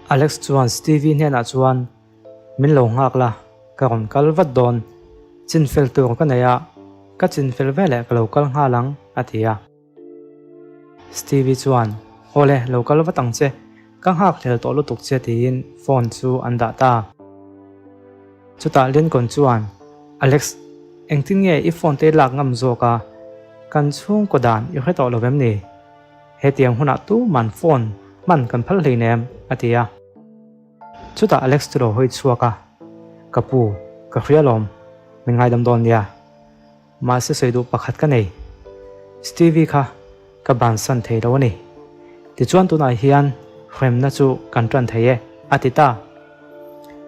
Alex chuan Stevie hnenah chuan, Min lo nghak la, ka rawn kal vat dawn. Chinfel tur ka nei a, ka chinfel veleh ka lo kal nghal ang, a ti a. Stevie chuan, Awle, lo kal vat ang che, ka nghak hlel tawh lutuk che tiin phone chu an dah ta. Chutah Lincoln chuan, Alex, engtin nge i phone te i lak ngam zawk a? Kan chhungkaw dan i hre tawh lo vem ni? Hetiang hunah tuman phone hman kan phal hleinem, a ti a. Chutah Alex chu lo hawi chhuak a, Ka pu, ka hria lawm, min ngaidam dawn nia. Mahse sawi duh pakhat ka nei. Stevie kha ka bansan thei lo a ni. Tichuan tunah hian hremna chu kan tan thei e, a ti ta.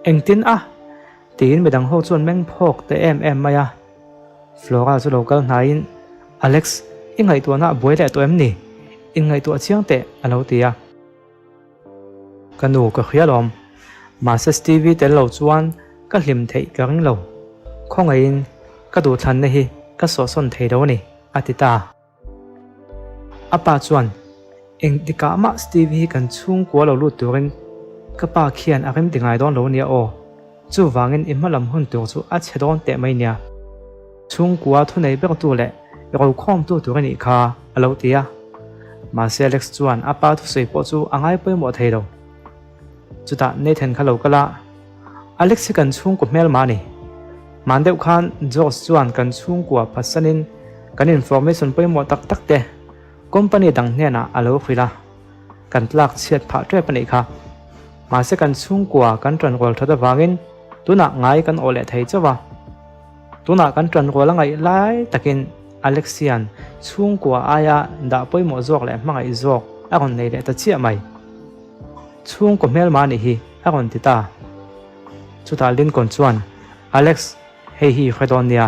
Engtin a? tiin midang ho chuan meng phawk ta em em mai a. Flora chu lo kal hnaiin, Alex, i ngaihtuahna a buai leh tawh em ni? Inngaihtuah chiang teh, a lo ti a. Ka nu ka hria lawm. Mahse Stevie tel lo chuan ka hlim theih ka ring lo. Khawngaihin ka duhthlanna hi ka sawhsawn thei lo a ni, a ti ta. A pa chuan, Engtikah mah Stevie hi kan chhungkua lo lut turin ka pa khian a remti ngai dawn lo nia aw. Chuvangin i hmalam hun tur chu a chhe dawn teh mai nia. Chhungkua thunei bertu leh rokhawmtu tur a nih kha, a lo ti a. Mahse Alex chuan a pa thusawi pawh chu a ngai pawimawh thei lo. Chutah Nathan kha lo kal a, Alex hi kan chhungkaw hmelma a ni. Hman deuh khan Josh chuan kan chhungkua phatsanin kan information pawimawh tak tak te company dang hnenah a lo hrilh a, kan tlak chhiat phah tep a nih kha. Mahse kan chhungkua kan tanrual that avangin tunah ngai kan awh leh thei chauh a. Tunah kan tanrual a ngaih lai takin Alexian chhungkua aia dah pawimawh zawk leh hmangaih zawk a rawn nei leh ta chiah mai. Chhungkaw hmelma anih hi a rawn ti ta. Chutah Lincoln chuan, Alex, hei hi i hre dawn nia.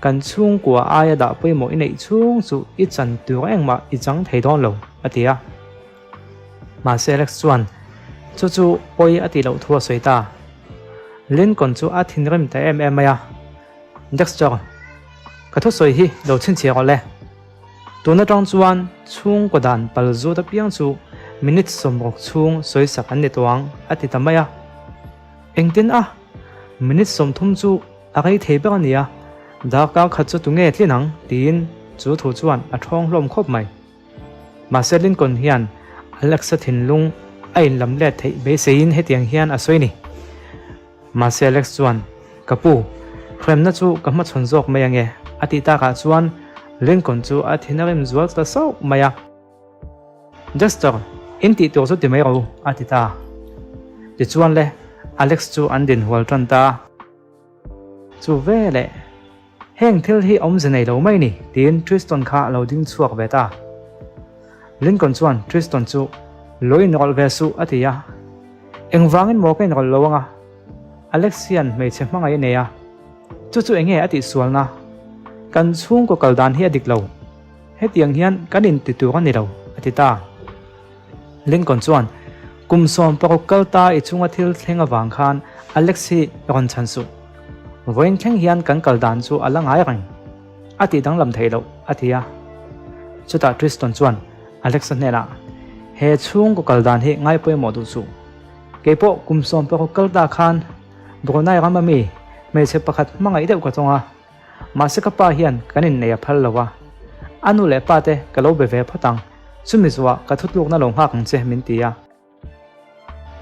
Kan chhungkua aia dah pawimawh i neih chhung chu i chan tur engmah i chang thei dawn lo, a ti a. Mahse Alex chuan chu chu pawi a tih loh thu a sawi ta. Lincoln chu a thinrim ta em em mai a, Dexter, ka thusawi hi lo chhinchhiah rawh le. Tun atang chuan chhungkaw dan pal zut apiang chu minute 60 chhung sawisak an ni tawh ang, a ti ta mai a. Engtin a? Minute 30 chu a rei thei ber a nia, darkar khat chu tunge tlin ang? tiin chu thu chuan a thawng hlawm khawp mai. Mahse Lincoln hian Alex-a thinlung a inlam let theih beiseiin hetiang hian a sawi ni. Mahse Alex chuan, Ka pu, hremna chu ka hmachhawn zawk mai ange, a tih takah chuan Lincoln chu a thin a rim zual ta sauh mai a. Duster, in tih tur chu ti mai ro, a ti ta. Tichuan le, Alex chu an dinhual tan ta. Chu veleh. Heng thil hi awmze nei lo mai ni, tiin Tristan kha a lo ding chhuak ve ta. Lincoln chuan Tristan chu, Lo inrawlh ve suh, a ti a. Engvangin maw ka inrawlh lo anga? Alex hian hmeichhe hmangaih a nei a, chu chu enge a tihsualna? Kan chhungkaw kal dan hi a dik lo. Hetiang hian kan inti tur a ni lo, a ti ta. Lincoln chuan, Kum 16 kal ta i chunga thil thleng avang khan Alex hi rawn chhan suh. Vawiin thleng hian kan kal dan chu a la ngai reng. A tih danglam theih loh, a ti a. Chutah Tristan chuan Alex-a hnenah, He chhungkaw kal dan hi ngai pawimawh duh suh. Keipawh kum 16 kal ta khan Brunei rama mi hmeichhe pakhat hmangaih deuh ka tawng a. Mahse ka pa hian kan innei a phal lo a, a nu leh pa te ka lo be ve phawt ang, chumi zuah ka thutlukna lo nghak ang che min ti a.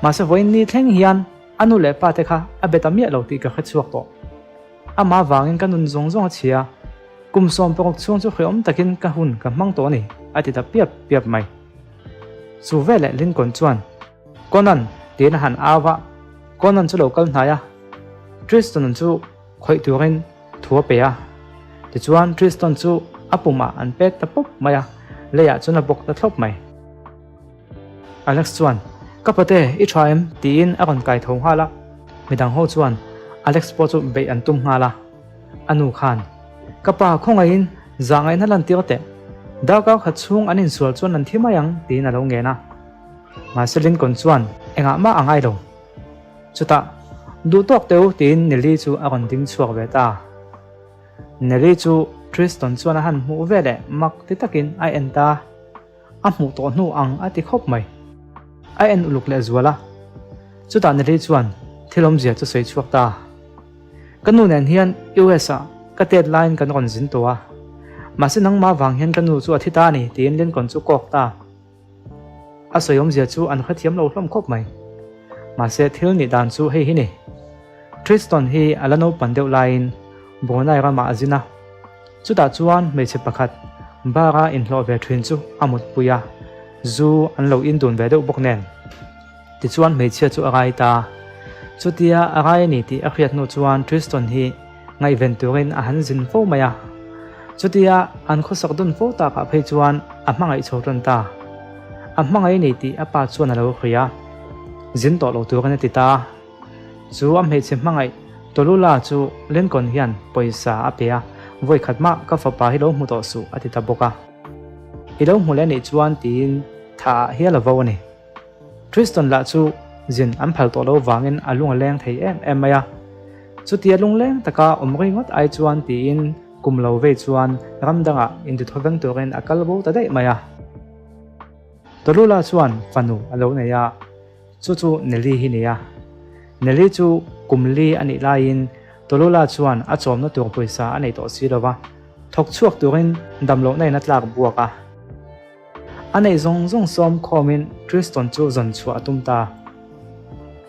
Mahse vawiin ni thleng hian a nu leh pa te kha a be ta miah lo tih ka hre chhuak tawh. Amah vangin ka nun zawng zawng a chhia, kum 16 chhung chu hrehawm takin ka hun ka hmang tawh a ni, a ti ta piap piap mai. Chu veleh Lincoln chuan, Conan! tiin a han au a, Conan chu lo kal hnai a, Tristan chu Khawih turin thu a pe a. Tichuan Tristan chu a pumah an pet ta pawp mai a, leiah chuan a bawk ta thlawp mai. Alex chuan, Ka pate, i tha em? tiin a rawn kai tho nghal a. Midang ho chuan Alex pawh chu beih an tum nghal a. A nu khan, Ka pa, khawngaihin zah ngaihna lantir teh. Darkar khat chhung an insual chuan an thi mai ang, tiin a lo ngen a. Mahse Lincoln chuan engah mah a ngai lo. Chutah, Duh tawk teu tiin Nelly chu a rawn ding chhuak ve ta. Nelly chu Tristan chuan a han hmuh ve leh mak ti takin a en ta. A hmuh tawh hnu ang a ti khawp mai. A en uluk leh zual a. Chutah Nelly chuan thil awmzia chu sawi chhuak ta. Ka nu nen hian US ah ka tet laiin kan rawn zin tawh a, mahse nangmah vang hian ka nu chu a thi ta a ni tiin Lincoln chu kawk ta. A sawi awmzia chu an hrethiam lo hlawm khawp mai. Mahse thil nih dan chu hei hi ni. Tristan hi a la naupan deuh laiin Brunei ramah a zin a. Chutah chuan hmeichhe pakhat bar a inhlawh ve thin chu a mutpui a, zu an lo in dun ve deuh bawk nen. Tichuan hmeichhia chu a rai ta. Chutia a rai a ni tih a hriat hnu chuan Tristan hi ngaihven turin a han zin fo mai a. Chutia an khawsak dun fo takah phei chuan a hmangaih chho tan ta. A hmangaih a ni tih a pa chuan a lo hria. Zin tawh lo turin a ti ta. Chu a hmeichhe hmangaih Tolula chu Lincoln hian pawisa a pe a, vawi khat mah ka fapa hi lo hmu tawh suh a ti ta bawk a. I lo hmu leh anih chuan tiin tha ah hial a vo a ni. Tristan lah chu zin an phal tawh lo vangin a lung a leng thei em em mai a. Chutia lungleng taka awm ringawt ai chuan tiin kum lo vei chuan ram dangah intithawveng turin a kal bo ta daih mai a. Tolula chuan fanu a lo nei a, chu chu Nelly hi ni a. Nelly chu kum li a nih laiin Tolula chuan a chawmna tur pawisa a nei tawh si lo va, thawk chhuak turin damlohna in a tlak buak a. A neih zawng zawng sawm khawmin Tristan chu zawn chhuah a tum ta.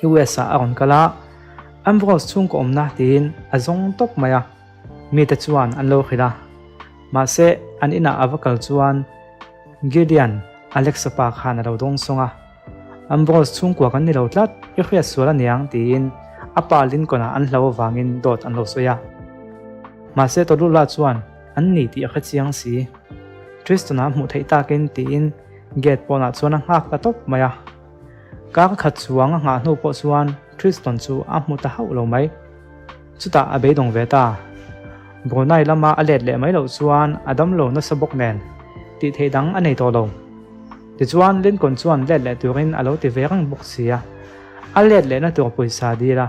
US ah a rawn kal a, Ambrose chhungkaw awmna tiin a zawng tawp mai a, mite chuan an lo hrilh a. Mahse, an inah a va kal chuan Gideon, Alexa pa khan a lo dawng sawng a. Ambrose chhungkua kan ni lo tlat, i hriat sual aniang tiin a pa Lincoln-ah an hlau avangin dawt an lo sawi a. Mahse, Tolula chuan an ni tih a hre chiang si. Tristan-a hmuh theih takin tiin gate pawnah chuan a nghak ta tawp mai a. Kar khat chuang a nghah hnu pawh chuan Tristan chu a hmu ta hauh lo mai. Chutah a beidawng ve ta. Brunei lama a let leh mai loh chuan a damlo nasa bawk nen tih theih dang a nei tawh lo. Tichuan Lincoln chuan let leh turin a lo ti ve reng bawk si a. A let lehna tur pawisa dil a,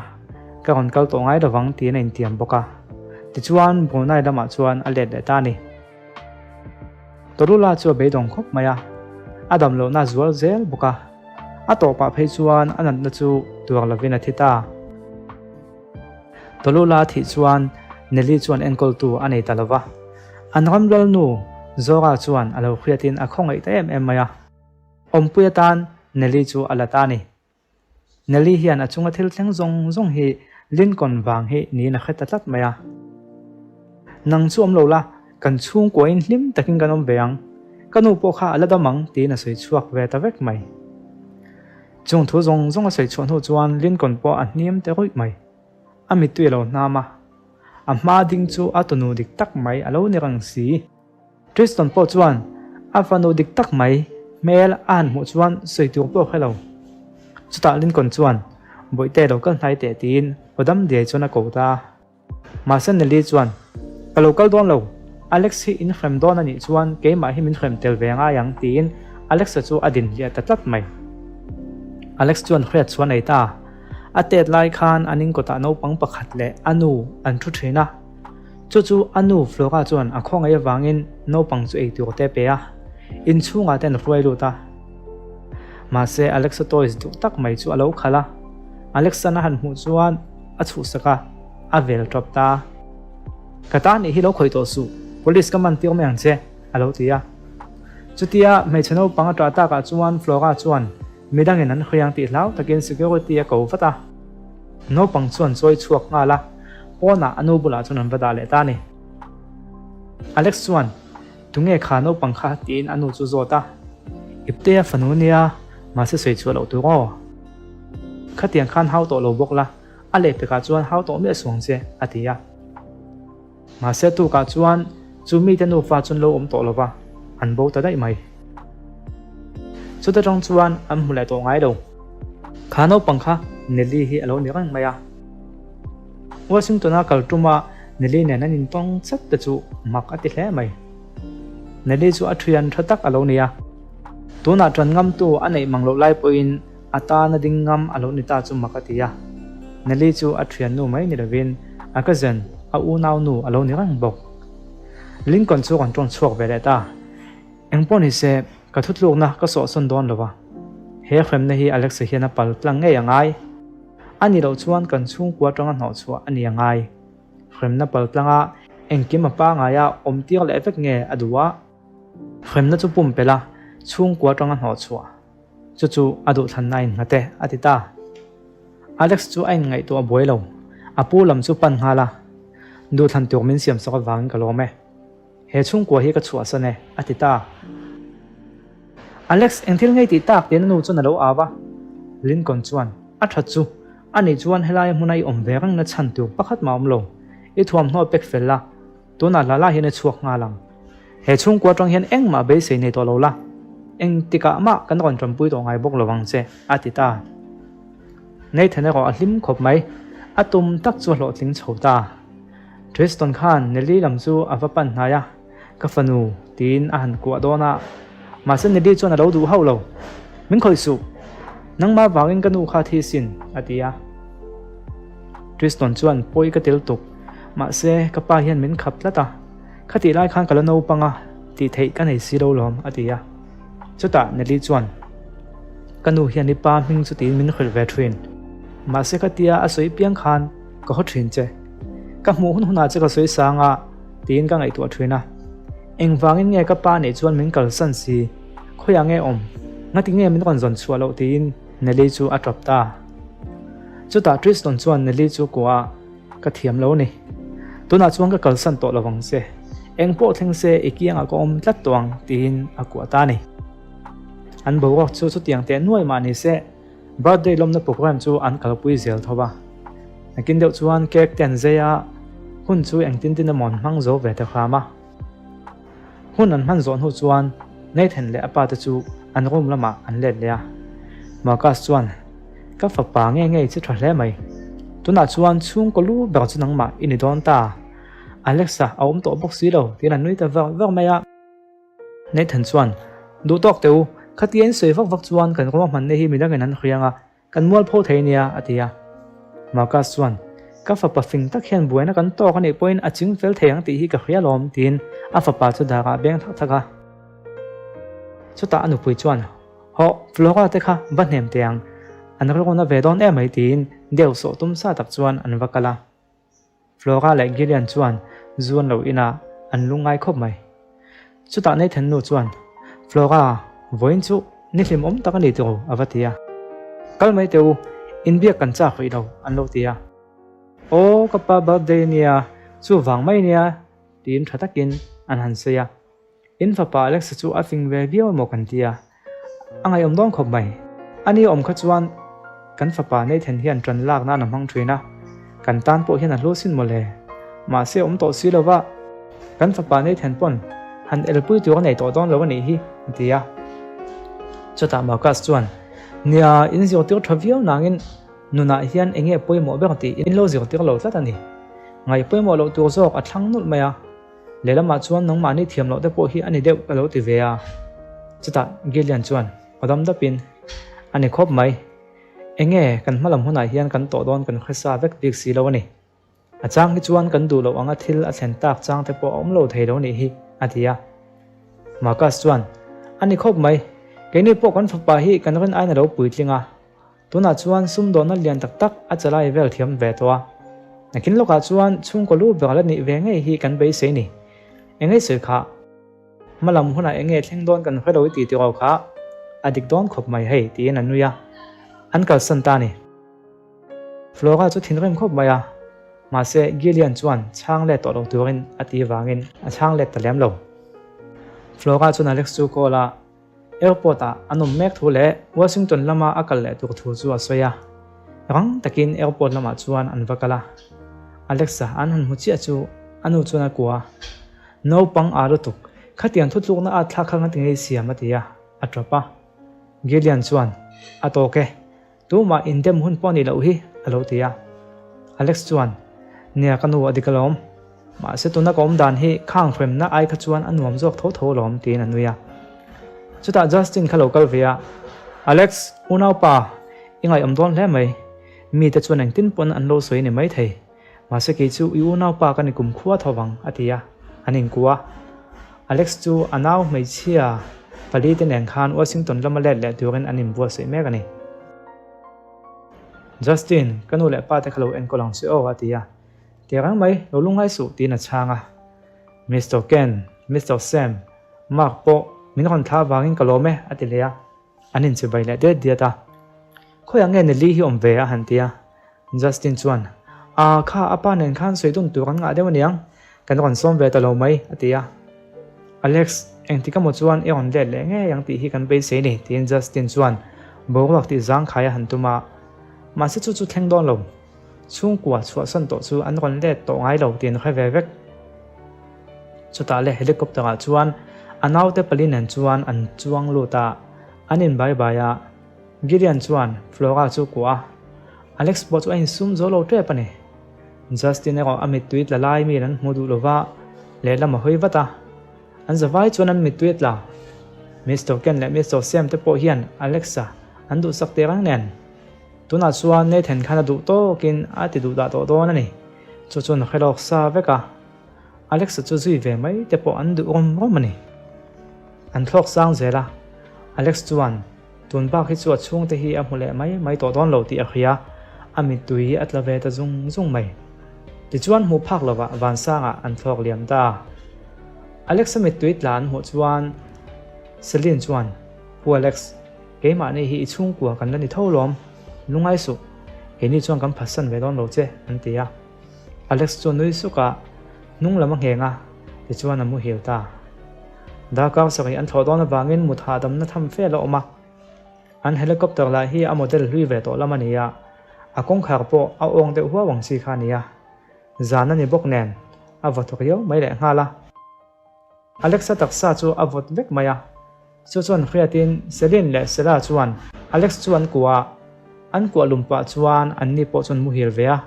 ka rawn kal tawh ngai lovang tiin a intiam bawk a. Tichuan Brunei lamah chuan a let leh ta a ni. Tolula chu a beidawng khawp mai a, a dam lohna a zual zel bawk a. A tawpah phei chuan a natna chu tuar lovin a thi ta. Tolula a thih chuan Nelly chuan enkawltu a nei ta lo va. An ram lalnu Zora chuan a lo hriatin a khawngaih ta em em mai a. Awmpui atan Nelly chu a la ta a ni. Nelly hian a chunga thil thleng zawng zawng hi Lincoln vang hi niin a hre ta tlat mai a. Nang chu awm lo la, kan chhungkuain hlim takin kan awm ve ang. Ka nu pawh kha a la dam ang tiin a sawi chhuak ve ta vek mai. Chung thu zawng zawng a sawi chhuah hnu chuan Lincoln pawh a hniam ta ruih mai. A mittui a lo hnam a. A hma ding chu a tunu dik tak mai a lo ni reng si. Tristan pawh chuan a fanu dik tak mai hmel a han hmuh chuan sawi tur pawh a hre lo. Chutah Lincoln chuan, Bawihte lo kal hnai teh tiin aw dam diai chuan a ko ta a. Mahse Nelly chuan, Ka lo kal dawn lo, Alex hi in hrem dawn a nih chuan keimah hi min hrem tel ve ngai ang tiin Alexa chu a din hliah ta tlat mai. Alex chuan hriat chuan ei ta. A tet lai khan an inkawtah naupang pakhat leh a nu an thu thin a. Chu chu a nu Flora chuan a khawngaih avangin naupang chu eitur te a pe a, inchhungah te an hruai lut a. Mahse Alexa toys duh tak mai chu a lo khalh a, Alexa-n a han hmuh chuan a chhuhsak a, a vel tawp ta. Ka ta nih hi lo khawih tawh suh, police ka man tir mai ang che, a lo ti a. Chutia hmeichhe naupang a ṭah takah chuan Flora chuan midangin an hriang tih hlau takin security a ko vat a. Naupang chuan chawi chhuak nghal a, pawnah a nu bulah chuan an va dah leh ta a ni. Alex chuan, Tunge kha naupang kha? tiin a nu chu zawt a. Iptea fanu nia, mahse sawi chhuah loh tur aw. Khatiang khan hau tawh lo bawk la, a lehpekah chuan hau tawh miah suang che, a ti a. Mahse tukah chuan chu mite nufa chu an lo awm tawh lo va, an bo ta daih mai. Chuta tang chuan an hmu leh tawh ngai lo. Kha naupang kha Nelly hi a lo ni reng mai a. Washington-a kal tuma Nelly nen an intawng chat te chu mak a ti hle mai. Nelly chu a thian tha tak a lo ni a. Tunah tan ngamtu a neih mang loh lai pawhin A tana ding ngam a lo ni ta chu mak a ti a. Nelly chu a thiannu mai ni lovin a cousin, a unaunu a lo ni reng bawk. Lincoln chu rawn tawng chhuak ve leh ta. Engpawh ni se, ka thutlukna ka sawhsawn dawn lo va. He hremna hi Alexa hian a pal tlang ngei a ngai. A nih loh chuan kan chhungkua atanga hnawhchhuah a ni a ngai. Hremna paltlanga engkim a pangaia awm tir leh vek nge a duh a? Hremna chu pumpelh a, chhungkua atanga hnawhchhuah. Chu chu a duhthlanna a innghat e, a ti ta. Alex chu a inngaihtuah buai lo. A pu lam chu pan nghal a, Duhthlan tur min siamsak avangin ka lawm e. He chhungkua hi ka chhuahsan e, a ti ta. Alex, eng thil ngei tih tak tiin a nu chuan a lo au a. Lincoln chuan, A that chu, a nih chuan helai hmuna i awm ve rengna chhan tur pakhat mah a awm lo. I thuamhnaw pek fel la, tunah hla lah hian i chhuak nghal ang. He chhungkua atang hian engmah beisei nei tawh lo la, engtikah mah kan rawn tanpui tawh ngai bawk lo ang che, a ti ta. Nathan erawh a hlim khawp mai, a tum tak chu a hlawhtling chho ta. Tristan khan Nelly lam chu a va pan hnai a, Ka fanu, tiin a han kuah dawn a, mahse Nelly chuan a lo duh hauh lo. Min khawih suh, nangmah vangin ka nu kha thi sin, a ti a. Tristan chuan pawi ka tel tuk, mahse ka pa hian min khap tlat a, khatih lai khan ka la naupang a, tih theih ka nei si lo lawm, a ti a. Chutah Nelly chuan, Ka nu hian i pa hming chu tiin min hrilh ve thin, mahse khatia a sawi piang khan ka haw thin che. Ka hmuh hun hunah che ka sawi sang a, tiin ka ngaihtuah thin a. Engvangin nge ka pa nih chuan min kalsan si? Khawiah nge awm? Ngati nge min rawn zawn chhuah loh tiin Nelly chu a tap ta. Chutah Tristan chuan Nelly chu kuah a, Ka thiam lo a ni. Tunah chuan ka kalsan tawh lo vang che. Eng pawh thleng se i kiangah ka awm tlat tawh ang tiin a kuah ta a ni. An boruak chu chutiang teh nuai mah ni se, Birthday lawmna program chu an kalpui zel tho va. Nakin deuh chuan cake te an zai a, hun chu engtin tin emaw an hmang zo ve ta hram a. Hun an hman zawh hnu chuan Nathan leh a pa te chu an room lamah an let leh a. Marcus chuan, Ka fapa nge nge i che tha hle mai. Tunah chuan chhungkaw lu ber chu nangmah i ni dawn ta. Alexa a awm tawh bawk si lo tiin a nui ta var var mai a. Nathan chuan, Duh tawk teh u, khatia in sawi vak vak chuan kan ruahmanna hi midangin an hriang a, kan mualpho thei nia, a ti a. Marcus chuan, Ka fapa fing tak hian buaina kan tawk anih pawhin a ching fel thei ang tih hi ka hria alawm, tiin a fapa chu darah a beng thak thak a. Chutah a nupui chuan, Hawh, Flora te kha va hnem teh ang, an rilruna ve dawn em mai, tiin deuh sawh tum sa tak chuan an va kal a. Flora leh Gillian chuan zu an lo in a, an lungngai khawp mai. Chutah Nathan nu chuan, Flora, vawiin chu ni hlimawm tak a ni tiro, a va ti a. Kal mai teh u, inbiak kan chak rih lo, an lo ti a. Aw, ka pa birthday a nia, chuvang mai nia, tiin tha takin an han sawi a. In fapa Alexa chu a fing ve viau emaw kan ti a, a ngaihawm dawn khawp mai. Ani awm kha chuan kan fapa Nathan hian ṭan lak nan a hmang ṭhin a, kan tan pawh hian a hlu sin mawle. Mahse awm tawh si lova, kan fapa Nathan pawn han elpui tur a nei tawh dawn lo a nih hi, a ti a. Chutah Marcus chuan, Nia, in zirtir ṭha viau nangin nunah hian eng nge pawimawh ber tih in lo zirtir lo tlat a ni. Ngaih pawimawh loh tur zawk a thlang nulh mai a. Lehlamah chuan nangmahni thiam loh te pawh hi a ni deuh ka lo ti ve a. Chutah Gillian chuan aw dam dapin, A ni khawp mai. Enge kan hmalam hunah hian kan tawh dawn kan hre sa vek bik si lo a ni. A chang hi chuan kan duh loh anga thil a thlen tak chang te pawh a awm lo thei lo nih hi, a ti a. Marcus chuan, A ni khawp mai. Keini pawh kan fapa hi kan rin aiin a lo puitling a. Tunah chuan sumdawnna lian tak tak a chalai vel thiam ve tawh a. Nakin lawkah chuan chhungkaw lu ber la nih ve ngei hi kan beisei ni. Engei sawi kha? Hmalam hunah enge thleng dawn kan hre lo i tih tiraw kha? A dik dawn khawp mai hei tiin a nui a. An kalsan ta ni. Flora chu thinrim khawp mai a. Mahse Gillian chuan chhang let tawh lo turin a ti vangin a chhang let ta lem lo. Flora chuan Alex chu call a. Airport ah an awm mek thu leh Washington lama a kal leh tur thu chu a sawi a. Rang takin airport lamah chuan an va kal a. Alexa an han hmu chiah chu a nu chuan a kua a, Naupang aa lutuk, khatiang thutlukna at thlak kha nga ti ngei siam a ti a, a tawp a. Gillian chuan, A tawk e. Tumah indem hun pawh a nih loh hi, a lo ti a. Alex chuan, Nia ka nu a dik alawm. Mahse tuna ka awm dan hi khang hremna ai kha chuan a nuam zawk tho tho alawm, tiin a nui a. Chutah Justin kha lo kal ve a, Alex, unaupa, i ngaihawm dawn hle mai. Mite chuan engtin pawn an lo sawi ni maithei. Mahse kei chu i unaupa ka ni kumkhua tho vang, a ti a, an inkua. Alex chu a nau hmeichhia pali te nen khan Washington lama let leh turin an inbuatsaih mek a ni. Justin, ka nu leh pa te kha lo enkawl ang che aw, a ti a. Ti reng mai, lo lungngai suh, tiin a chhang a. Mister Ken, Mister Sam, Mark pawh min rawn thlah avangin ka lawm e, a ti leh a. An inchibai leh diat diat a. Khawiah nge Nelly hi awm ve? a han ti a. Justin chuan, Aa, kha a pa nen khan sawi dun tur an ngah deuh aniang, kan rawn sawm ve ta lo mai, a ti a. Alex, engtik emaw chuan i rawn let leh ngei ang tih hi kan beisei ni, tiin Justin chuan boruak tih zangkhai a han tum a. Mahse chu chu thleng dawn lo. Chhungkua chhuahsan tawh chu an rawn let tawh ngai lo tiin hre ve vek. Chutah le helicopter ah chuan a naute pali nen chuan an chuang lut a, an in bai bai a. Gideon chuan Flora chu kuah a, Alex pawh chu a insum zo lo tep a ni. Justin erawh a mittui tla lai miin an hmu duh lova, lehlam a hawi vat a. An zavai chuan an mittui a tla. Mister Ken leh Mister Sam te pawh hian Alex-a an duhsak teh reng nen. Tunah chuan Nathan khan a duh tawkin a ti duh dah tawh dawn a ni. Chu chuan a hre lawk sa vek a. Alexa chu zui ve mai te pawh an duh rawm rawm a ni. An thlawk sang zel a. Alex chuan tun bak hi chu a chhungte hi a hmu leh mai mai tawh dawn lo tih a hria. A mittui a tla ve ta zung zung mai. Tichuan hmuh phak lovah vansangah an thlawk liam ta. Alexa mittui tla an hmuh chuan Celine chuan, Pu Alex, Keimahni hi i chhungkua kan la ni tho lawm, lungai suh, keini chuan kan phatsan ve dawn lo che, an ti a. Alex chu a nui suk a, hnung lam a ngheng a, tichuan a muhil ta. Darkar sarih an thlawh dawn avangin mut hahdamna tham fel a awm a. An helicopter lah hi a model hlui ve tawh lam a ni a, a kawngkhar pawh a awng deuh huau ang chi kha a ni a. Zan a ni bawk nen, a vawt riau mai lehnghal a. Alexa taksa chu a vawt vek mai a. Chu chuan hriatin Celine leh Sela chuan Alex chu an kuah a, an kuah lum pah chuan anni pawh chuan muhil ve a.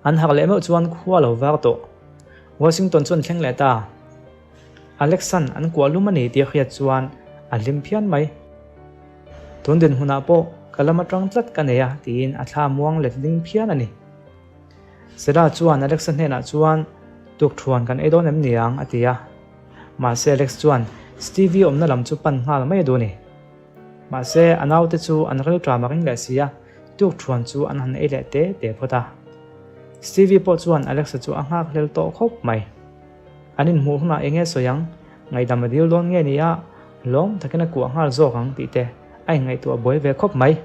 An harh leh meuh chuan khua lo var tawh. Washington chuan thleng leh ta. Alex-a'n an kuah lum a ni tih a hriat chuan a hlim phian mai. Tun dinhmunah pawh ka lam atang tlat ka nei a tiin a thla muang let ding phian a ni. Sela chuan Alex-a hnenah chuan Tukthuan kan ei dawn em ni ang? a ti a. Mahse Alex chuan Stevie awmna lam chu pan nghal mai a duh a ni. Mahse a naute chu an rilṭam a ring leh si a, tukthuan chu an han ei leh te te phawt a. Stevie pawh chuan Alex-a chu a nghak hlel tawh khawp mai. An inhmuh hunah eng nge sawi ang, ngaihdam a dil dawn nge ni a, lawm takin a kuah nghal zawk ang tih te a inngaihtuah buai ve khawp mai.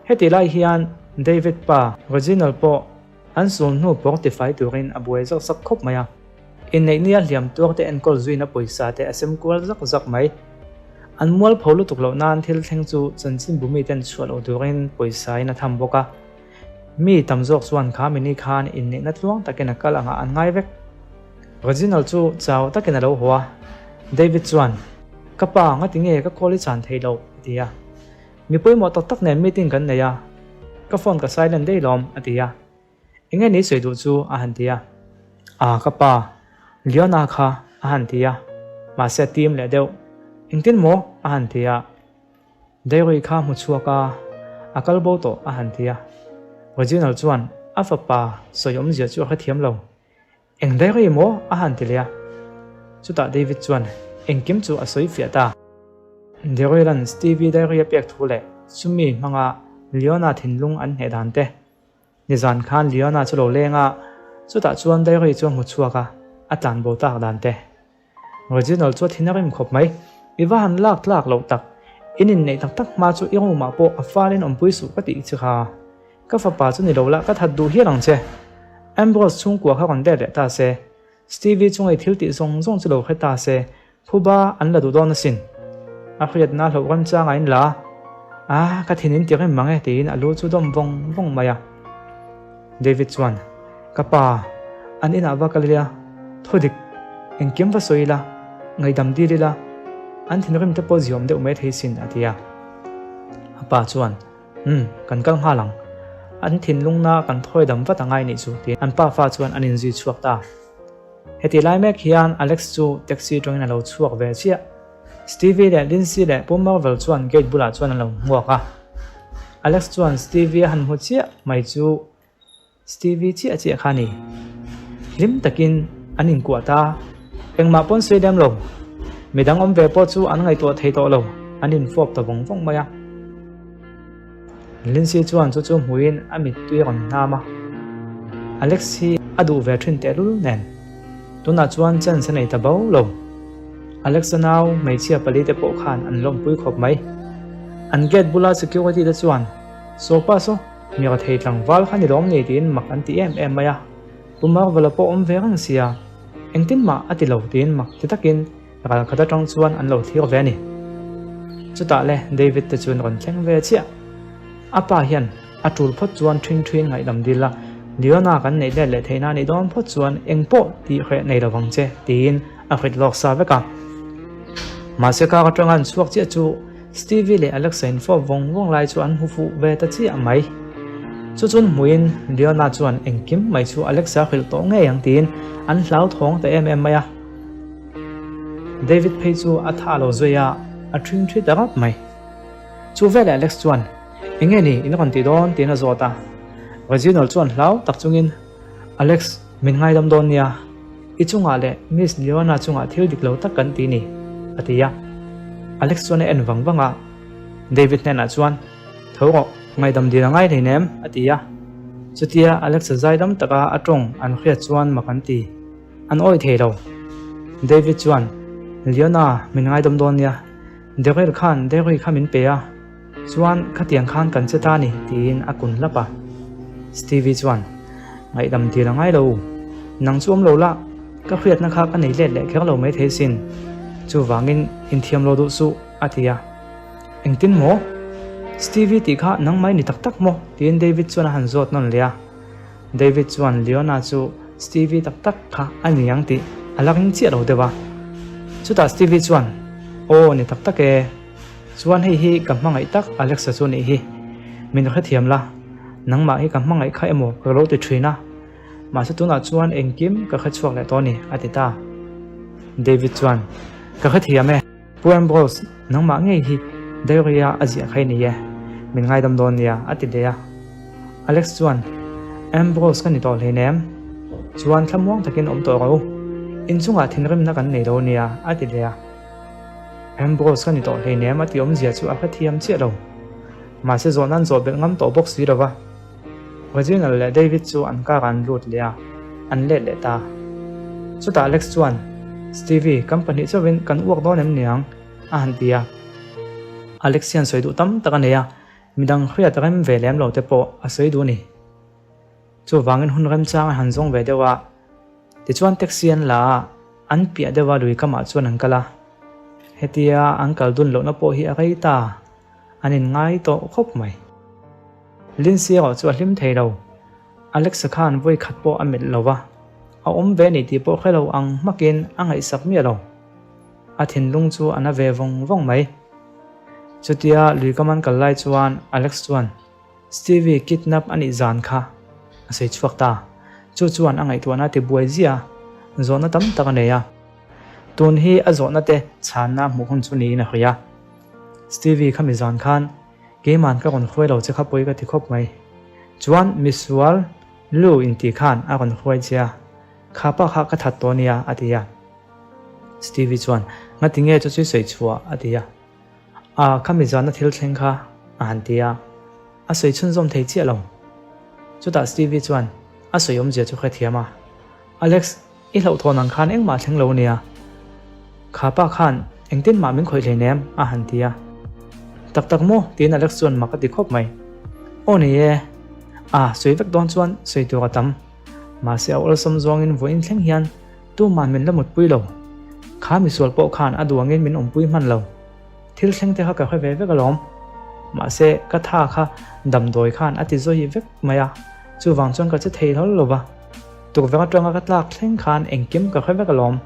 Hetih lai hian David pa Reginald pawh An sul hnu pawng tifai turin a buai zak zak khawp mai a. Inneih nia hliam tuar te enkawl zuina pawisa te a sem kual zak zak mai. An mualpho lutuk loh nan thil thleng chu chanchinbu miten chhuah loh turin pawisa in a tham bawk a. Mi tam zawk chuan kha mini khan inneihna tluang takin a kal angah an ngai vek. Reginald chu chau takin a lo haw a. David chuan, Ka pa, ngati nge ka call i chan thei loh? a ti a. Mi pawimawh tak tak nen meeting kan nei a, ka phone ka silent daih lawm, a ti a. Enge ni sawi duh chu? a han ti a. Aa ka pa, Leona kha, a han ti a. Mahse a tim leh deuh. Engtin maw? a han ti a. Dairy kha hmu chhuak a, a kal bo tawh, a han ti a. Reginald chuan a fapa sawi awmzia chu a hrethiam lo. Eng daih rei maw? a han ti leh a. Chutah David chuan engkim chu a sawi fiah ta. Daryl-a'n Stevie diary a pek thu leh chumi hmanga Leona thinlung an hneh dan te. Nizan khan Leona chu lo leng a, chutah chuan diary chu a hmu chhuak a, a tlan bo tak dan te. Reginald chu a thin a rim khawp mai. I va han lak tlak loh tak. In inneih tak tak hma chu i room ah pawh a falin awmpui suh ka tih che kha. Ka fapa chu ni lo la ka that duh hial ang che. Ambrose chhungkua kha rawn let leh ta se. Stevie chunga i thil tih zawng zawng chu lo hre ta se. Phuba an la duh dawn asin. A hriatna hlauh remchang a in la. Ah, ka thin in ti rem mang e tiin a lu chu dawm vawng vawng mai a. David chuan, Ka pa, an inah va kal ila, thaw dik, engkim va sawi ila, ngaihdam dil ila, an thinrim te pawh ziawm deuh mai thei sin, a ti a. A pa chuan, Umm, kan kal nghal ang. An thinlungna kan thawi dam vat angai nih chu, tiin an pafa chuan an inzui chhuak ta. Heti lai mek hian Alex chu taxi tawngin a lo chhuak ve chiah. Stevie leh Lindsay leh Pu Marvel chuan gate bulah chuan an lo hmuak a. Alex chuan Stevie a han hmu chiah mai chu Stevie chiah chiah kha a ni. Hlim takin an inkuah ta. Engmah pawn sawi lem lo. Midang awm ve pawh chu an ngaihtuah thei tawh lo. An infawp ta vawng vawng mai a. Lindsay chuan chu chu hmuin a mittui a rawn hnam a. Alex hi a duh ve thin tehlul nen. Tunah chuan chance a nei ta bo lo. Alex-a nau hmeichhia palite pawh khan an lawmpui khawp mai. An gate bula security te chuan, Saw pa saw, mi rathei tlangval kha ni lawm ni tiin mak an ti em em mai a. Pu Marvel-a pawh awm ve reng sia, engtin mah a ti lo tiin mak ti takin ral khat atang chuan an lo thlir ve a ni. Chutah le David te chuan rawn thleng ve chiah. A pa hian a tul phawt chuan ṭhin ṭhin ngaihdam dil a, Leona kan neih let leh theihna a nih dawn phawt chuan eng pawh tih hreh nei lo vang che tiin a hrit lawk sa vek a. Mahse kar atanga an chhuak chiah chu Stevie leh Alexa in fawp vawng vawng lai chu an hmu fuh ve ta chiah mai. Chu chun hmuin Leona chuan engkim mai chu Alexa hrilh tawh ngei ang tiin an hlauthawng ta em em mai a. David phei chu a tha lo zui a, a ṭhing ṭhi ta rap mai. Chu veleh Alex chuan, Enge ni in rawn ti dawn? tiin a zawt a. Reginald chuan hlau tak chungin, Alex, min ngaidam dawn nia. I chungah leh Miss Leona chungah thil dik lo tak kan ti ni, a ti a. Alex chuan a en vang vang a, David hnenah chuan, Tho rawh, ngaihdam dil a ngai hleinem, a ti a. Chutia Alex-a zaidam taka a tawng an hriat chuan mak an ti. An awih thei lo. David chuan, Leona, min ngaidam dawn nia. Daryl khan Derry kha min pe a. Chuan khatiang khan kan che ta ni tiin a kun hlap a. Stevie chuan, Ngaihdam dil a ngai lo. Nang chu awm lo la, ka hriatna kha ka nei let leh kher lo mai thei sin. Chuvangin inthiam lo duh suh, a ti a. Engtin maw? Stevie tih kha nangmah i ni tak tak maw? tiin David chuan a han zawt nawn leh a. David chuan Leona chu Stevie tak tak kha a ni ang tih a la ring chiah lo deuh a. Chutah Stevie chuan, Aw, ni tak tak e. Chuan hei hi ka hmangaih tak Alexa chu nih hi. Min hrethiam la, nangmah hi ka hmangaih kha emaw ka lo ti thin a. Mahse tunah chuan engkim ka hrechhuak leh tawh a ni, a ti ta. David chuan, Ka hrethiam e. Pu Ambrose, nangmah ngei hi diary-a a ziah kha i nei e, min ngaidam dawn nia, a ti leh a. Alex chuan, Ambrose ka ni tawh hleinem, chuan thlamuang takin awm tawh rawh u, inchungah thinrimna kan nei lo nia, a ti leh a. Ambrose ka ni tawh hleinem a ti awmzia chu a hrethiam chiah lo. Mahse zawhna an zawh belh ngam tawh bawk si lo va. Reginald leh David chu an car ah an lut leh a, an let leh ta. Chutah Alex chuan, Stevie, kan pahnih chauhin kan uak dawn em niang? a han ti a. Alex hian sawi duh tam tak a nei a, midang hriat rem ve lem lo te pawh a sawi duh a ni. Chuvangin hun remchang a han zawng ve deuh a, tichuan taxi an la a, an piah deuh a lui kamah chuan an kal a. Hetia an kal dun lohna pawh hi a rei ta, an inngai tawh khawp mai. Lindsay erawh chu a hlim thei lo. Alexa khan vawi khat pawh a melh lo va, a awm ve ni tih pawh hre lo ang hmakin a ngaihsak miah lo. A thinlung chu a na ve vawng vawng mai. Chutia lui kam an kal lai chuan Alex chuan Stevie kidnap a nih zan kha a sawi chhuak ta. Chu chuan a ngaihtuahna a ti buai ziah a, zawhna tam tak a nei a. Tun hi a zawhna te chhanna a hmuh hun chu niin a hria. Stevie khami zan khan Keiman ka rawn hruai lo che kha pawi ka ti khawp mai. Chuan misual lu inti khan a rawn hruai che a, kha pa kha ka that tawh nia a ti a. Stevie chuan, Ngati nge chu chu i sawi chhuah? a ti a. A, kha mizana thil thleng kha a han ti a. A sawi chhunzawm thei chiah lo. Chutah Stevie chuan a sawi awmzia chu hrethiam a, Alex, I hlauhthawn ang khan engmah thleng lo nia. Kha pa khan engtin mah min khawih hleinem a han ti a. Tak tak maw? tiin Alex chuan mak a ti khawp mai. Aw ni e. A, sawi vek dawn chuan sawi tur a tam. Mahse a awlsam zawngin vawiin thleng hian tuman min la mutpui lo. Kha misual pawh khan a duangin min awmpui hman lo. Thil thleng te kha ka hre ve vek alawm. Mahse ka tha kha damdawi khan a ti zawi vek mai a, chuvang chuan ka che thei hlawl lo va. Tukverh atanga ka tlak thleng khan engkim ka hre vek alawm.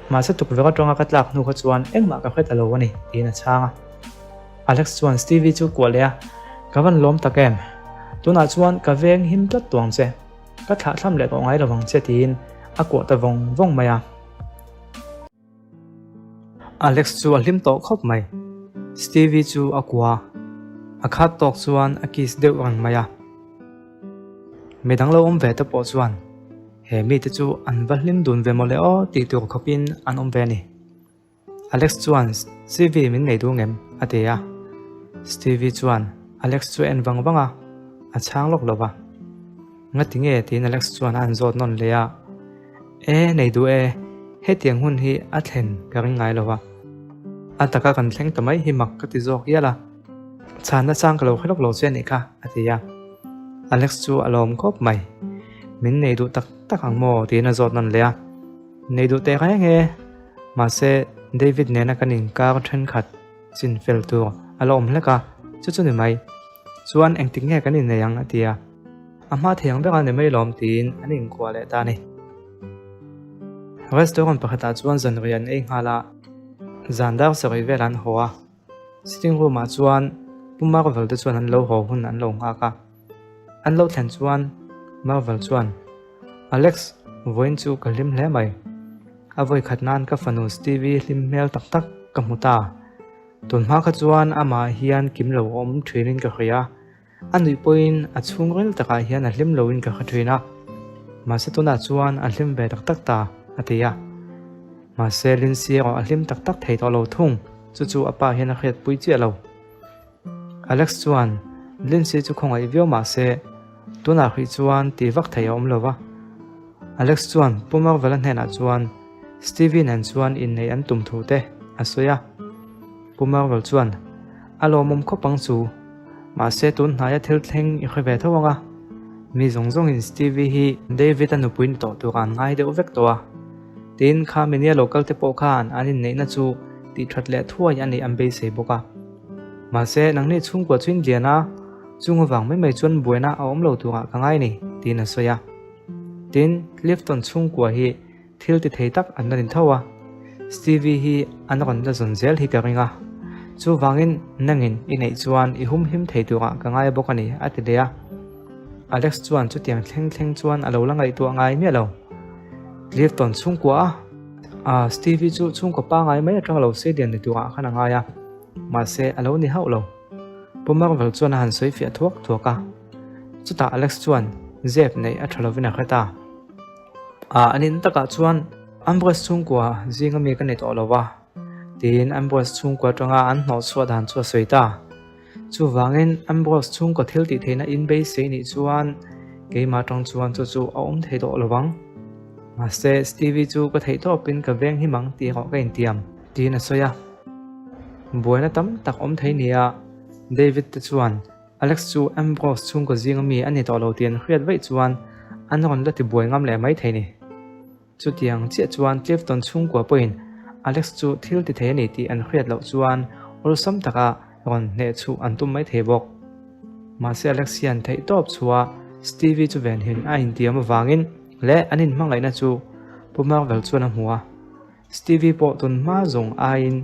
Mahse tukverh atanga ka tlak hnu kha chuan engmah ka hre ta lo a ni, tiin a chhang a. Alex chuan Stevie chu kuah leh a, Ka van lawm tak em? Tunah chuan ka veng him tlat tuang che. Ka thlahthlam leh tawh ngai lo vang che, tiin a kuah ta vawng vawng mai a. Alex chu a hlim tawh khawp mai. Stevie chu a kua a, a khat tawk chuan a kiss deuh reng mai a. Midang lo awm ve te pawh chuan he mite chu an va hlim dun ve mawle aw tih tur khawpin an awm ve a ni. Alex chuan Stevie min nei duh ngem? a ti a. Stevie chuan. Alex chu a en vang vang a, a chhang lawk lo va. Ngati nge? tiin Alex chuan a han zawt nawn leh a. E, nei duh e, hetiang hun hi a thlen ka ring ngai lo va. A taka kan thleng ta mai hi mak ka ti zawk hial a. Chhanna chang ka lo hre lawk lo che a nih kha, a ti a. Alex chu a lawm khawp mai. Min nei duh tak tak ang maw? tiin a zawt nawn leh a. Nei duh teh reng e, mahse David nena kan inkar thenkhat chin fel tur a la awm hlek a, chu chu ni mai. Chuan engtik nge kan innei ang a ti a. A hma thei ang ber a ni mai lawm tiin an inkuah leh ta a ni. Restaurant pakhatah chuan zanriah an ei nghal a, zan dar sarih velah an haw a. Sitting room ah chuan Pu Marvel te chuan an lo haw hun an lo nghak a. An lo thlen chuan Marvel chuan, Alex, vawiin chu ka hlim hle mai. A vawi khat nan ka fanu Stevie hlim hmel tak tak ka hmu ta. Tun hma kha chuan amah hian kim lo awm thinin ka hria. A nuih pawhin a chhungril takah hian a hlim loin ka hre thin a, mahse tunah chuan a hlim ve tak tak ta, a ti a. Mahse Lindsay erawh a hlim tak tak thei tawh lo thung, chu chu a pa hian a hriatpui chiah lo. Alex chuan Lindsay chu khawngaih viau mahse tunah hrih chuan ti vak thei a awm lo va. Alex chuan Pu Marvel-a hnenah chuan Stevie nen chuan inneih an tum thu te a sawi a. Pu Marvel chuan, A lawmawm khawp ang chu. Mahse tun hnaia thil thleng i hre ve tho ang a. Mi zawng zawngin Stevie hi David-a nupui ni tawh tur an ngai deuh vek tawh a. Tin, kha minia lo kal te pawh khan an inneihna chu tih that leh thuai a nih an beisei bawk a. Mahse, nangni chhungkua chu in lian a, chung avang mai mai chuan buaina a awm lo turah ka ngai ni, tiin a sawi a. Tin, Clifton chhungkua hi Thil ti thei tak an la ni tho a, Stevie hi an rawn la zawn zel hi ka ring a, chuvangin nangin i neih chuan i humhim thei turah ka ngai bawk a ni a ti leh a. Alex chuan chutiang thleng thleng chuan a lo la ngaihtuah ngai miah lo. Clifton chhungkua a, ah Stevie chu chhungkaw pangai mai atang lo sei lian ni turah khan a ngai a, mahse a lo ni hauh lo. Pu Marvel chuan a han sawi fiah thuak thuak a, chutah Alex chuan zep neih a tha lovin a hre ta. Ah, a nin takah chuan Ambrose chhungkua zinga mi ka ni tawh lo va, tiin Ambrose chhungkua atanga an hnawhchhuah dan chu a sawi ta. Chuvangin Ambrose chhungkaw thil tih theihna in beisei nih chuan keimah atang chuan chu chu a awm thei tawh lo vang. Mahse, Stevie chu ka theih tawpin ka veng him ang tih erawh ka intiam, tiin a sawi a. Buaina tam tak awm thei nia David te chuan Alex chu Ambrose chhungkaw zinga mi a ni tawh lo tih an hriat vaih chuan an rawn la tibuai ngam leh mai thei ni. Chutiang chiah chuan Clifton chhungkua pawhin Alex chu thil ti thei a ni tih an hriat loh chuan awlsam taka rawn hnehchhuh an tum mai thei bawk. Mahse Alex hian theihtawp chhuah Stevie chu venhin a intiam avangin leh an inhmangaihna chu Pu Marvel chuan a hmu a. Stevie pawh tun hma zawng aiin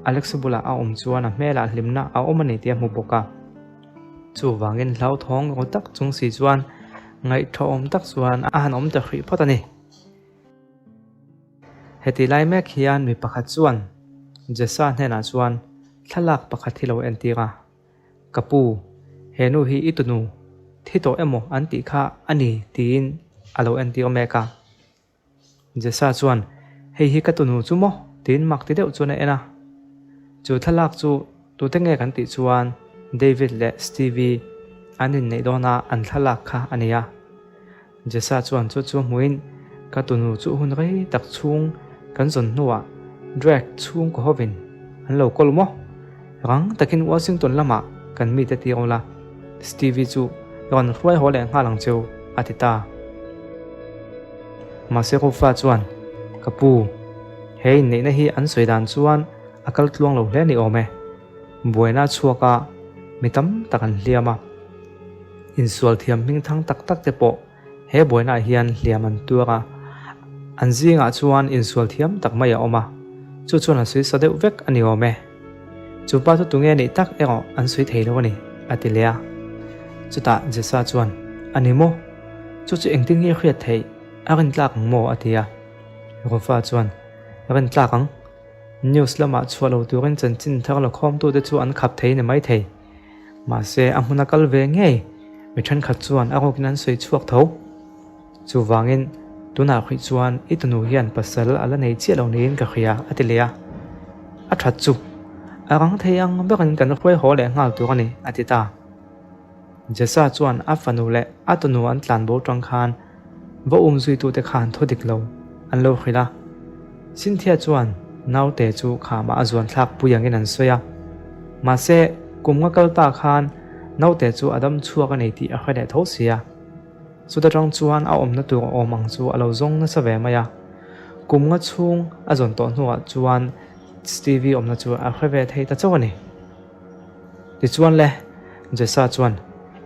Alexa bulah a awm chuan a hmelah hlimna a awm a ni tih a hmu bawk a. Chuvangin hlauthawng ru tak chung si chuan ngaihthawhawm tak chuan a han awm ta hrih phawt a ni. Heti lai mek hian mi pakhat chuan Jessa hnenah chuan thlalak pakhat hi lo entir a, Ka pu, he nu hi i tunu thi tawh emaw an tih kha a ni tiin a lo entir mek a. Jesa chuan, Hei hi ka tunu chu maw? tiin mak ti deuh chuan a en a. Chu thlalak chu tute nge kan tih chuan David leh Stevie an inneih dawna an thlalak kha a ni a. Jesa chuan chu chu hmuin, Ka tunu chu hun rei tak chhung kan zawn hnuah Drake chhungkaw hovin an lo kawl maw? Rang takin Washington lamah kan mite tir ula, Stevie chu rawn hruai haw leh nghal ang cheu, a ti ta. Mahse Rufa chuan, Ka pu, he inneihna hi an sawi dan chuan a kal tluang lo hle ni awm e. Buaina a chhuak a, mi tam tak an hliam a. Insual thiam hming thang tak tak te pawh he buainaah hian hliam an tuar a. An zingah chuan insual thiam tak mai a awm a, chu chuan a sawi sa deuh vek a ni awm e. Chu pa chu tunge nih tak erawh an sawi thei lo a ni, a ti leh a. Chutah Jesa chuan, A ni maw? Chu chu engtin nge hriat theih? A rin tlak ang maw? a ti a. Rufa chuan, Rin tlak ang. News lamah chhuah lo turin chanchin thar la khawmtute chu an khap thei ni mai thei. Mahse, a hmun a kal ve ngei. Mi thenkhat chuan a rukin an sawi chhuak tho. Chuvangin, tunah hrih chuan i tunu hian pasal a la nei chiah lo niin ka hria, a ti leh a. A that chu, a rang thei ang berin kan hruai haw leh nghal tur a ni, a ti ta. Jesa chuan a fanu leh a tunu an tlanbo tang khan va umzuitute khan thu dik lo an lo hrilh a. Cynthia chuan naute chu khamah a zuan thlak pui angin an sawi a. Mahse, kum nga kal ta khan naute chu a dam chhuak a ni tih a hre leh tho si a. Chuta tang chuan a awmna tur awm ang chu a lo zawng nasa ve mai a. Kum nga chhung a zawn tawh hnuah chuan Stevie awmna chu a hre ve thei ta chauh a ni. Tichuan le, Jesa chuan,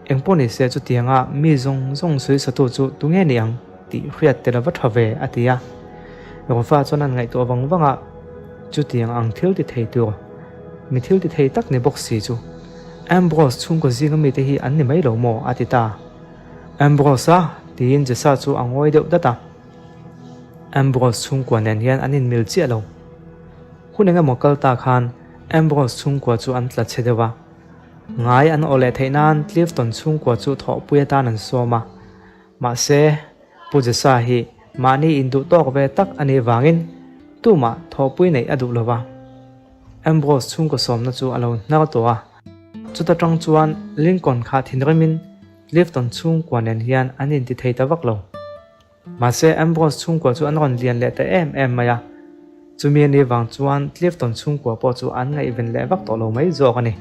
Engpawh ni se chutianga mi zawng zawng sawisatu chu tunge ni ang tih hriat tel a va tha ve, a ti a. Rufa chuan an ngaihtuah vang vang a, chutiang ang thil ti thei tur, mi thil ti thei tak ni bawk si chu Ambrose chhungkaw zinga mite hi an ni mai lo maw? a ti ta. Ambrose a? tiin Jesa chu a ngawi deuh dat a. Ambrose chhungkua nen hian an inmil chiah lo. Hun engemaw kal ta khan Ambrose chhungkua chu an tla chhe deuh a. Ngai an awh leh theih nan Clifton chhungkua chu thawhpui atan an sawm a. Mahse, Pu Jesa hi mahni induh tawk ve tak a nih vangin tumah thawhpui neih a duh lo va. Ambrose chhungkaw sawmna chu a lo hnar tawh a. Chuta tang chuan Lincoln kha thinrimin Clifton chhungkua nen hian an inti thei ta vak lo. Mahse, Ambrose chhungkua chu an rawn lian leh ta em em mai a. Chumi a nih vang chuan Clifton chhungkua pawh chu an ngaihven leh vak tawh lo mai zawk a ni.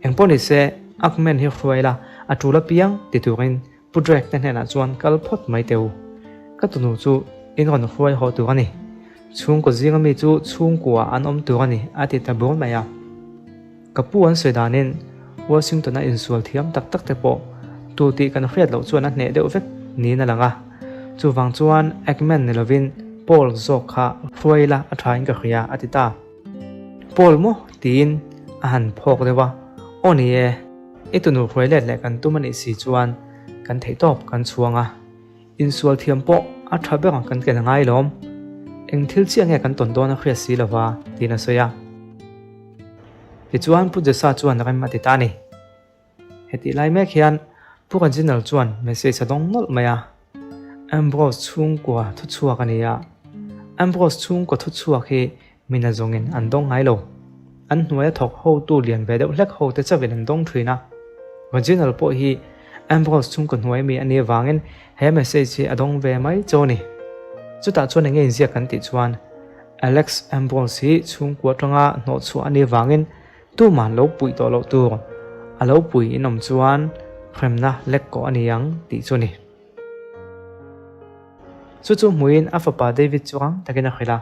Engpawh ni se, Ackman hi hruai la, a tul apiang ti turin Pu Drake te hnenah chuan kal phawt mai teh u. Ka tunu chu in rawn hruai haw tur a ni. Chhungkaw zinga mi chu chhungkua an awm tur a ni, a ti ta bur mai a. Ka pu an sawi danin Washington-a insual thiam tak tak te pawh tu tih kan hriat loh chuan a hneh deuh vek niin a lang a. Chuvang chuan Ackman ni lovin Paul zawk kha hruai ila a thain ka hria a ti ta. Paul maw? tiin a han phawk deuh a. Aw ni e, i tunu hruai let leh kan tum a nih si chuan kan theihtawp kan chhuang a. Insual thiam pawh a tha ber ang kan ken a ngai lawm. Eng thil chiah nge kan tawn dawn a hriat si lova tiin a sawi a. Tichuan Pu Jesa chuan rem a ti ta a ni. Hetih lai mek hian Pu Reginald chuan message a dawng nawlh mai a. Ambrose chhungkua thuchhuak a ni a. Ambrose chhungkua thuchhuak hi Mina zawngin an dawng ngai lo. An hnuaia thawk hotu lian ve deuh hlek hote chauhin an dawng thin a. Reginald pawh hi Ambrose chhungkaw hnuai mi a nih avangin he message hi a dawng ve mai chaw a ni. Chutah chuan enge inziak kan tih chuan Alex Ambrose hi chhungkua atanga hnawhchhuah a nih avangin tuman lo puih tawh loh tur a lo pui in awm chuan hremna lek kawh a ni ang tih chu a ni. Chu chu hmuin a fapa David chu rang takin a hrilh a.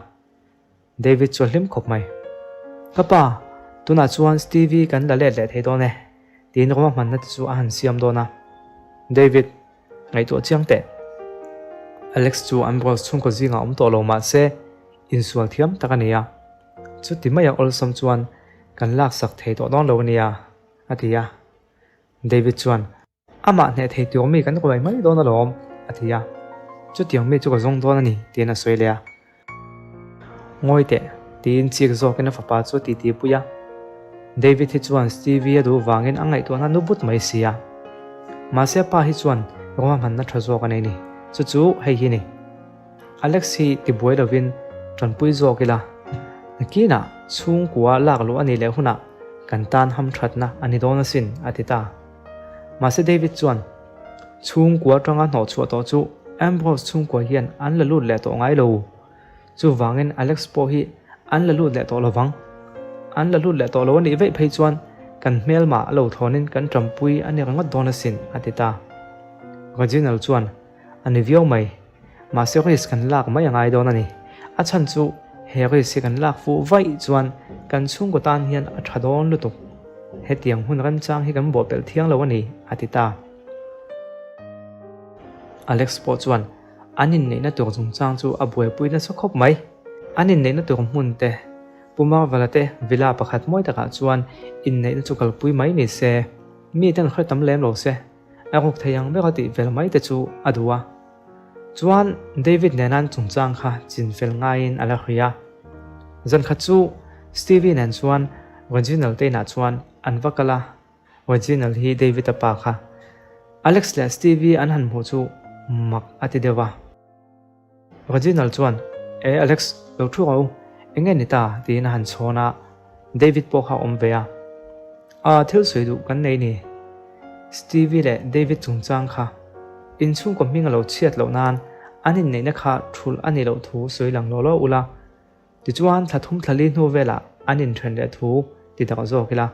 David chu a hlim khawp mai. Ka pa, tunah chuan Stevie kan la let leh thei dawn e, tiin rawma hmanna te chu a han siam dawn a. David, ngaihtuah chiang teh. Alex chu Ambrose chhungkaw zingah awm tawh lo mah se, insual thiam tak a ni a. Chuti maia awlsam chuan kan laksak thei tawh dawn lo a nia, a ti a. David chuan, Amah hneh thei tur mi kan ruai mai dawn alawm, a ti a. Chutiang mi chu ka zawng dawn a ni, tiin a sawi leh a. Ngawi teh, tiin chik zawkin a fapa chu a titi pui a. David hi chuan Stevie a duh vangin a ngaihtuahna nu but mai si a. Mahse a pa hi chuan ruahmanna tha zawk a nei ni. Chu chu hei hi ni. Alex hi tibuai lovin tanpui zawk ila, nakinah chhungkua lak luh a nih leh hunah kan tan hamthatna a ni dawn asin, a ti ta. Mahse David chuan, Chhungkua atanga hnawhchhuah tawh chu Ambrose chhungkua hian an la lut leh tawh ngai lo. Chuvangin Alex pawh hi an la lut leh tawh lovang. An la lut leh tawh lo a nih veih phei chuan kan hmelmah a lo thlawnin kan tanpui a ni ringawt dawn asin, a ti ta. Reginald chuan, A ni viau mai. Mahse risk kan lak mai a ngai dawn a ni. A chhan chu he risk hi kan lak fuh vaih chuan kan chhungkaw tan hian a tha dawn lutuk. Hetiang hun remchang hi kan bawhpelh thiang lo a ni, a ti ta. Alex pawh chuan an inneihna tur chungchang chu a buaipui nasa khawp mai. An inneihna tur hmun te, Pu Marvel-a te villa pakhat mawi takah chuan inneihna chu kalpui mai ni se, miten hre tam lem lo se. A ruk thei ang ber a tih vel mai te chu a duh a. Chuan David nena an chungchang kha chinfel ngaiin a la hria a. Zan khat chu Stevie nen chuan Reginald te inah chuan an va kal a, Reginald hi David-a pa kha. Alex leh Stevie an han hmuh chu mak a ti deuh a. Reginald chuan, E Alex, lo thu rawh u, eng nge ni ta? tiin a han chhawn a, David pawh kha a awm ve a. A, thil sawi duh kan nei ni. Stevie leh David chungchang kha inchhungkaw hming a lo chhiat loh nan an inneihna kha thulh a nih loh thu sawi lang law law ula. Tichuan thla thum thla li hnu velah an inthen leh thu ti dak zawk ila.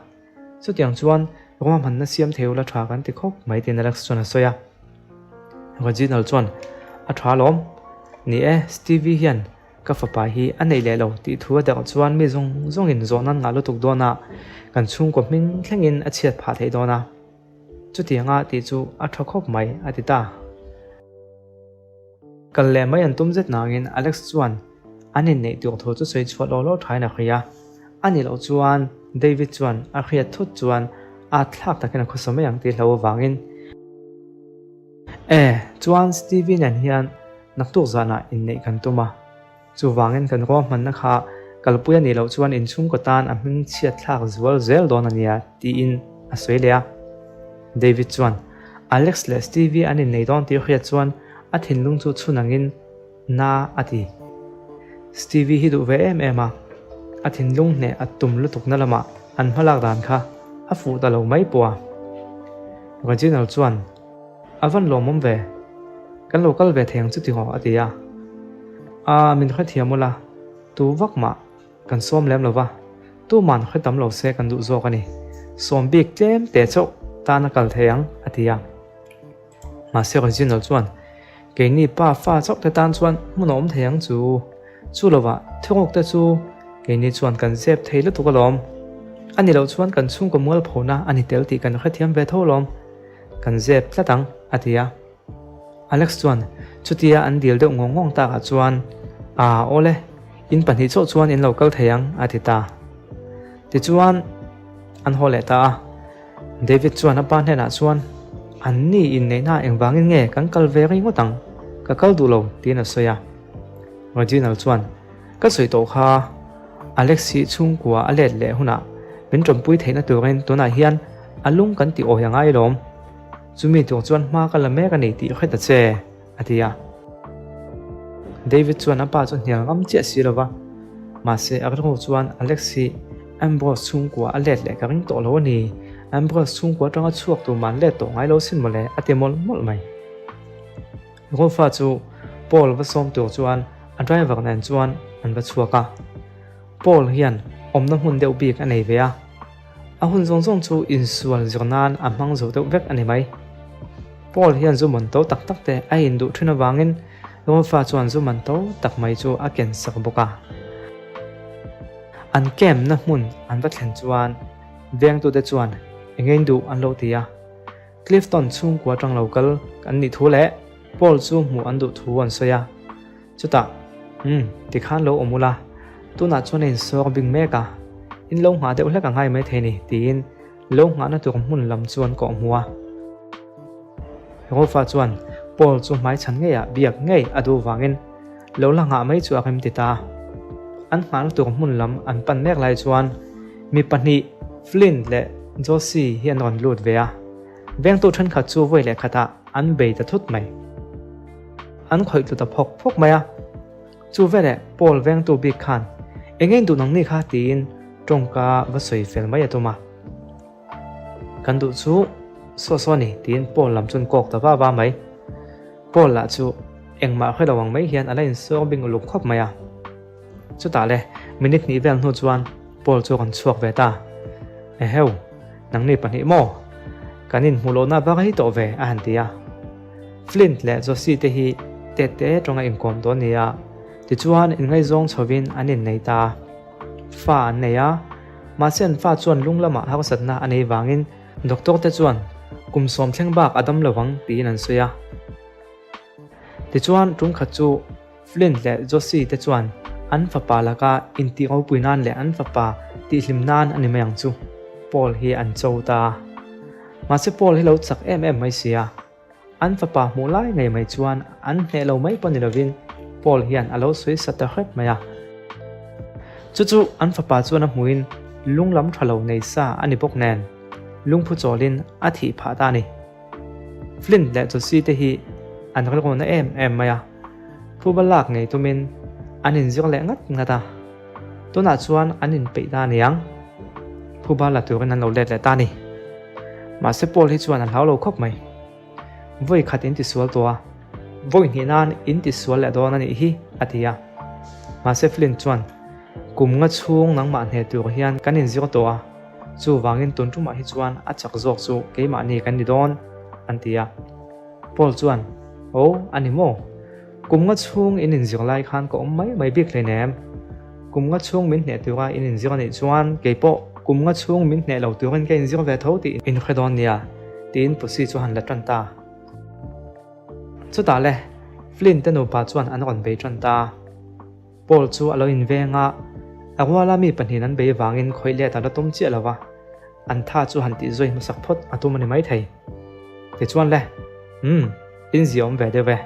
Chutiang chuan ruahmanna siam thei ula tha kan ti khawp mai tiin Alex chuan a sawi a. Reginald chuan, A tha alawm. Ni e, Stevie hian ka fapa hi a neih leh lo tih thu a dak chuan mi zawng zawngin zawhna an ngah lutuk dawn a, kan chhungkaw hming thlengin a chhiat phah theih dawn a. Chutianga tih chu a tha khawp mai, a ti ta. Kal leh mai an tum zet nangin Alex chuan an inneih tur thu chu sawi chhuah law law thain a hria. A nih loh chuan David chuan a hriat thut chuan at thlak takin a khawsa mai ang tih hlo avangin. E, chuan Stevie nen hian naktuk zanah inneih kan tum a. Chuvangin kan ruahmanna kha kalpui a nih loh chuan inchhungkaw tan a hming chhiat thlak zual zel dawn a nia tiin a sawi leh a. David chuan Alex leh Stevie an innei dawn tih hriat chuan a thinlung chu chhun angin na a ti. Stevie hi duh ve em em a, a thinlung hneh a tum lutukna lamah an hmalak dan kha a fuh ta lo mai pawh a. Reginald chuan A van lawmawm ve. Kan lo kal ve thei ang chu tihaw a ti a. Aa min hrethiam ula, tu vak mah kan sawm lem lo va, tuman hre tam lo se kan duh zawk a ni. Sawm bik tlem te chauh tan a kal thei ang a ti a. Mahse Reginald chuan, Keini pa fa chauh te tan chuan hmun a awm thei ang chu. Chu lovah thuruk te chu keini chuan kan zep thei lutuk alawm. A ni loh chuan kan chhungkaw mualphona a ni tel tih kan hrethiam ve tho alawm. Kan zep tlat ang, a ti a. Alex chuan chutia an dil deuh ngawng ngawng takah chuan, Aa, awle, in pahnih chauh chuan in lo kal thei ang, a ti ta. Tichuan, an haw leh ta a. David chuan a pa hnenah chuan, An ni inneihna engvangin nge kan kal ve rei ngawt ang? Ka kal duh lo, tiin a sawi a. Reginald chuan, Ka sawi tawh kha, Alex hi chhungkua a let leh hunah min tawmpui theihna turin tunah hian a lung kan ti awi a ngai lawm. Chumi tur chuan hma ka la mek a ni tih hre ta che, a ti a. David chuan a pa chu hnial ngam chiah si lo va, mahse a rilru chuan Alex hi Ambrose chhungkua a let leh ka ring tawh lo a ni, Ambrose chhungkua atanga chhuak tur man let tawh ngai lo sin mawle, a ti mawlh mawlh mai. Rolfa chu Paul va sawm tur chuan a driver nen chuan an va chhuak a. Paul hian awmna hmun deuh bik a nei ve a, a hun zawng zawng chu insual zir nan a hmang zo deuh vek a ni mai. Paul hian zu man to tak tak te a induh thin avangin Rolfa chuan zu man to tak mai chu a ken sak bawk a. An camp-na hmun an va thlen chuan vengtute chuan eng nge induh an lo ti a. Clifton chhungkua atang lo kal an nih thu leh Paul chu hmuh an duh thu an sawi a. Chutah, Umm, tikhan lo awm ula, tunah chuan a insawr bing mek a, in lo nghah deuh hlek a ngai maithei ni, tiin lo nghahna tur hmun lam chu an kawh hmu a. Rolfa chuan Paul chu hmaichhan ngeiah biak ngei a duh vangin lo la nghah mai chu a rem ti ta. An nghahna tur hmun lam an pan mek lai chuan mi pahnih Flint leh Josie hi an rawn lut ve a, vengtu thenkhat chu vawi leh khatah an bei ta thut mai. An khawih tlu ta phawk phawk mai a. Chu veleh Paul vengtu bik khan eng eng duh nang ni kha tiin tawngka va sawi fel mai a tum a. Kan duh chu saw saw a ni tiin Paul lam chuan kawk ta va va mai. Paul lah chu engmah hre lo ang mai hian a la insawr bing uluk khawp mai a. Chutah le minute hnih vel hnu chuan Paul chu a rawn chhuak ve ta. Eheu, nangni pahnih maw? Kan inhmuh lohna va rei tawh ve a han ti a. Flint leh Josie te hi tete tawnga inkawm tawh a ni a, tichuan inngaizawng chhovin an innei ta. Fa an nei a, mahse an fa chuan lung lamah harsatna a nei vangin doctor te chuan kum sawm thleng bak a dam lo vang tiin an sawi a. Tichuan tum khat chu Flint leh Josie te chuan an fapa laka intih ropui nan leh an fapa tihhlim nan a ni mai ang chu Paul hi an cho ta a. Mahse Paul hi lo chak em em mai si a. An fapa hmuh lai ngei mai chuan an hneh lo mai pawh ni lovin Paul hian a lo sawi sa ta hrep mai a. Chu chu an fapa chuan a hmuhin lung lam tha lo nei sa a ni bawk nen lungphu chawlin a thih phah ta a ni. Flint leh Josie te hi an rilru na em em mai a, phuba lak ngei tumin an inzir leh ngat ngat a, tunah chuan an inpeih ta aniang. Phuba la turin an lo let leh ta a ni. Mahse Paul hi chuan a hlau lo khawp mai. Vawi khat in tisual tawh a, vawi hnih nan in tisual leh dawn a nih hi, a ti a. Mahse Flint chuan, Kum nga chhung nangmah hneh tur hian kan inzir tawh a, chuvangin tun tumah hi chuan a chak zawk chu keimahni kan ni dawn, an ti a. Paul chuan, Aw, a ni maw? Kum nga chhung in inzir lai khan ka awm mai mai bik hleinem. Kum nga chhung min hneh tura in inzir a nih chuan kei pawh kum nga chhung min hneh lo turin ka inzir ve tho tih in hre dawn nia, tiin Pussy chu han la tan ta. Chutah le, Flynn te nupa chuan an rawn bei tan ta. Paul chu a lo inveng a, a ruala mi pahnihin an bei vangin khawih let a la tum chiah lo va, an tha chu han tih zui hmasak phawt a tum a ni maithei. Tichuan le, umm, in zia awm ve deuh e.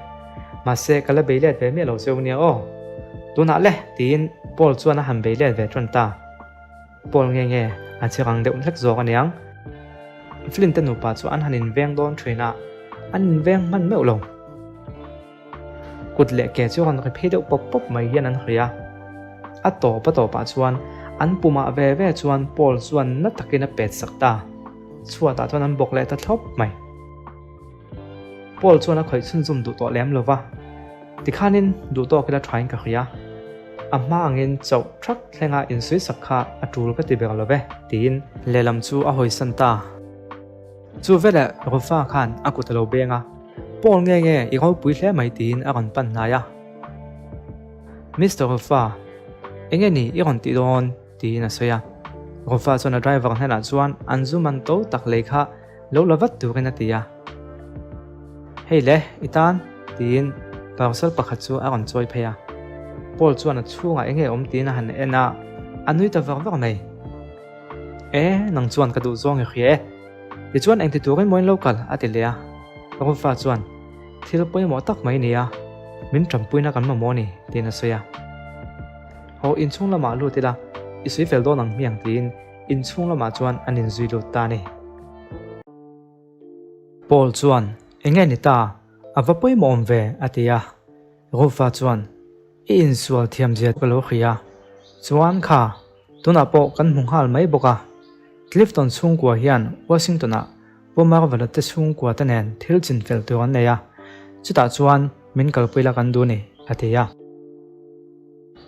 Mahse, ka la bei let ve miah lo cheu nia aw. Tunah le, tiin Paul chuan a han bei let ve tan ta. Paul nge nge a che rang deuh hlek zawk aniang. Flynn te nupa chu an han inveng dawn thin a, an inveng hman meuh lo. Kut leh ke chu rawn ri phei deuh pawp pawp mai hian an hawi a. A tawp a tawpah chuan an pumah ve ve chuan Paul chuan na takin a pet sak ta. Chhuatah chuan an bawk leh ta thlawp mai. Paul chuan a khawih chhunzawm duh tawh lem lo va, tikhanin duh tawk ila thain ka hria. A hma angin chauh thak thlenga insawi sak kha a tul ka ti ber lo ve, tiin lehlam chu a hawisan ta. Chu veleh Rufa khan a kut a lo beng a, Paul nge nge i ropui hle mai tiin a rawn pan hnai a. Mister Rufa, enge ni i rawn tih dawn? tiin a sawi a. Rufa chuan a driver hnenah chuan an zu man to tak lei kha lo la vat turin a ti a. Hei le, i tan, tiin parcel pakhat chu a rawn chawi phei a. Paul chuan a chhungah enge awm tiin a han en a, a nui ta vak vak mai. E, nang chuan ka duh zawng i hria e. Tichuan engti turin maw in lo kal? a ti leh a. Rufa chuan, Thil pawimawh tak mai nia, min ṭanpuina kan mamawh a ni, tiin a sawi a. Haw inchhung lamah lut ila, i sawi fel dawn ang hmiang tiin inchhung lamah chuan an inzui lut ta a ni. Paul chuan, Enge ni ta? A va pawimawh awm ve, a ti a. Rufa chuan, I insual thiamzia ka lo hria. Chuan kha, tunah pawh kan hmu nghal mai bawk a. Clifton chhungkua hian Washington-ah Pu Marvel-a te chhungkua te nen thil chinfel tur an nei a, chutah chuan min kalpui la kan duh ni, a ti a.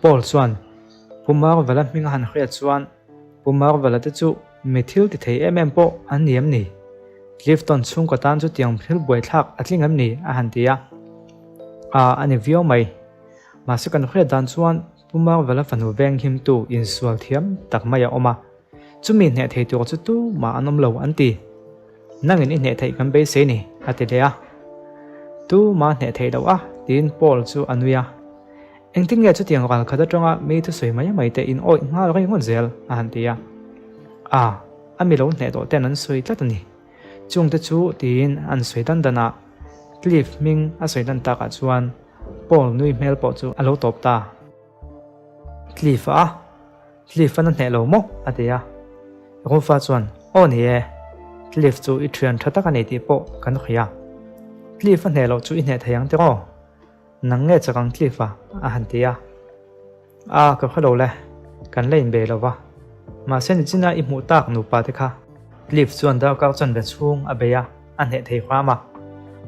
Paul chuan Pu Marvel-a hming a han hriat chuan Pu Marvel-a te chu mi thil ti thei em em pawh an ni em ni? Clifton chhungkaw tan chutiang thil buaithlak a tling em ni? a han ti a. A, a ni viau mai. Mahse kan hriat dan chuan Pu Marvel-a fanu venghimtu insual thiam tak mai a awm a. Chumi hneh thei tur chu tumah an awm lo an ti. Nangin i hneh theih kan beisei ni, a ti leh a. Tumah hneh theih loh a, tiin Paul chu a nui a. Engtin nge chutiang ral khat atanga mi thusawi mai mai te in awih nghal rei ngawt zel? a han ti a. A, a mi lo hneh tawh ten an sawi tlat a ni. Chungte chu tiin an sawi dan dan a. Cliff hming a sawi dan takah chuan Paul nui hmel pawh chu a lo tawp ta. Cliff a, Cliff an a hneh lo maw? a ti a. Rufa chuan, Aw ni e, Cliff chu i thian tha tak a ni tih pawh kan hria. Cliff a hneh loh chu i hneh thei ang tiraw? Nang nge chak ang Cliff-a? a han ti a. A, ka hre lo le, kan la inbe lo va. Mahse nichina i hmuh tak nupa te kha. Cliff chuan darkar chanve chhung a bei a, a hneh thei hram a.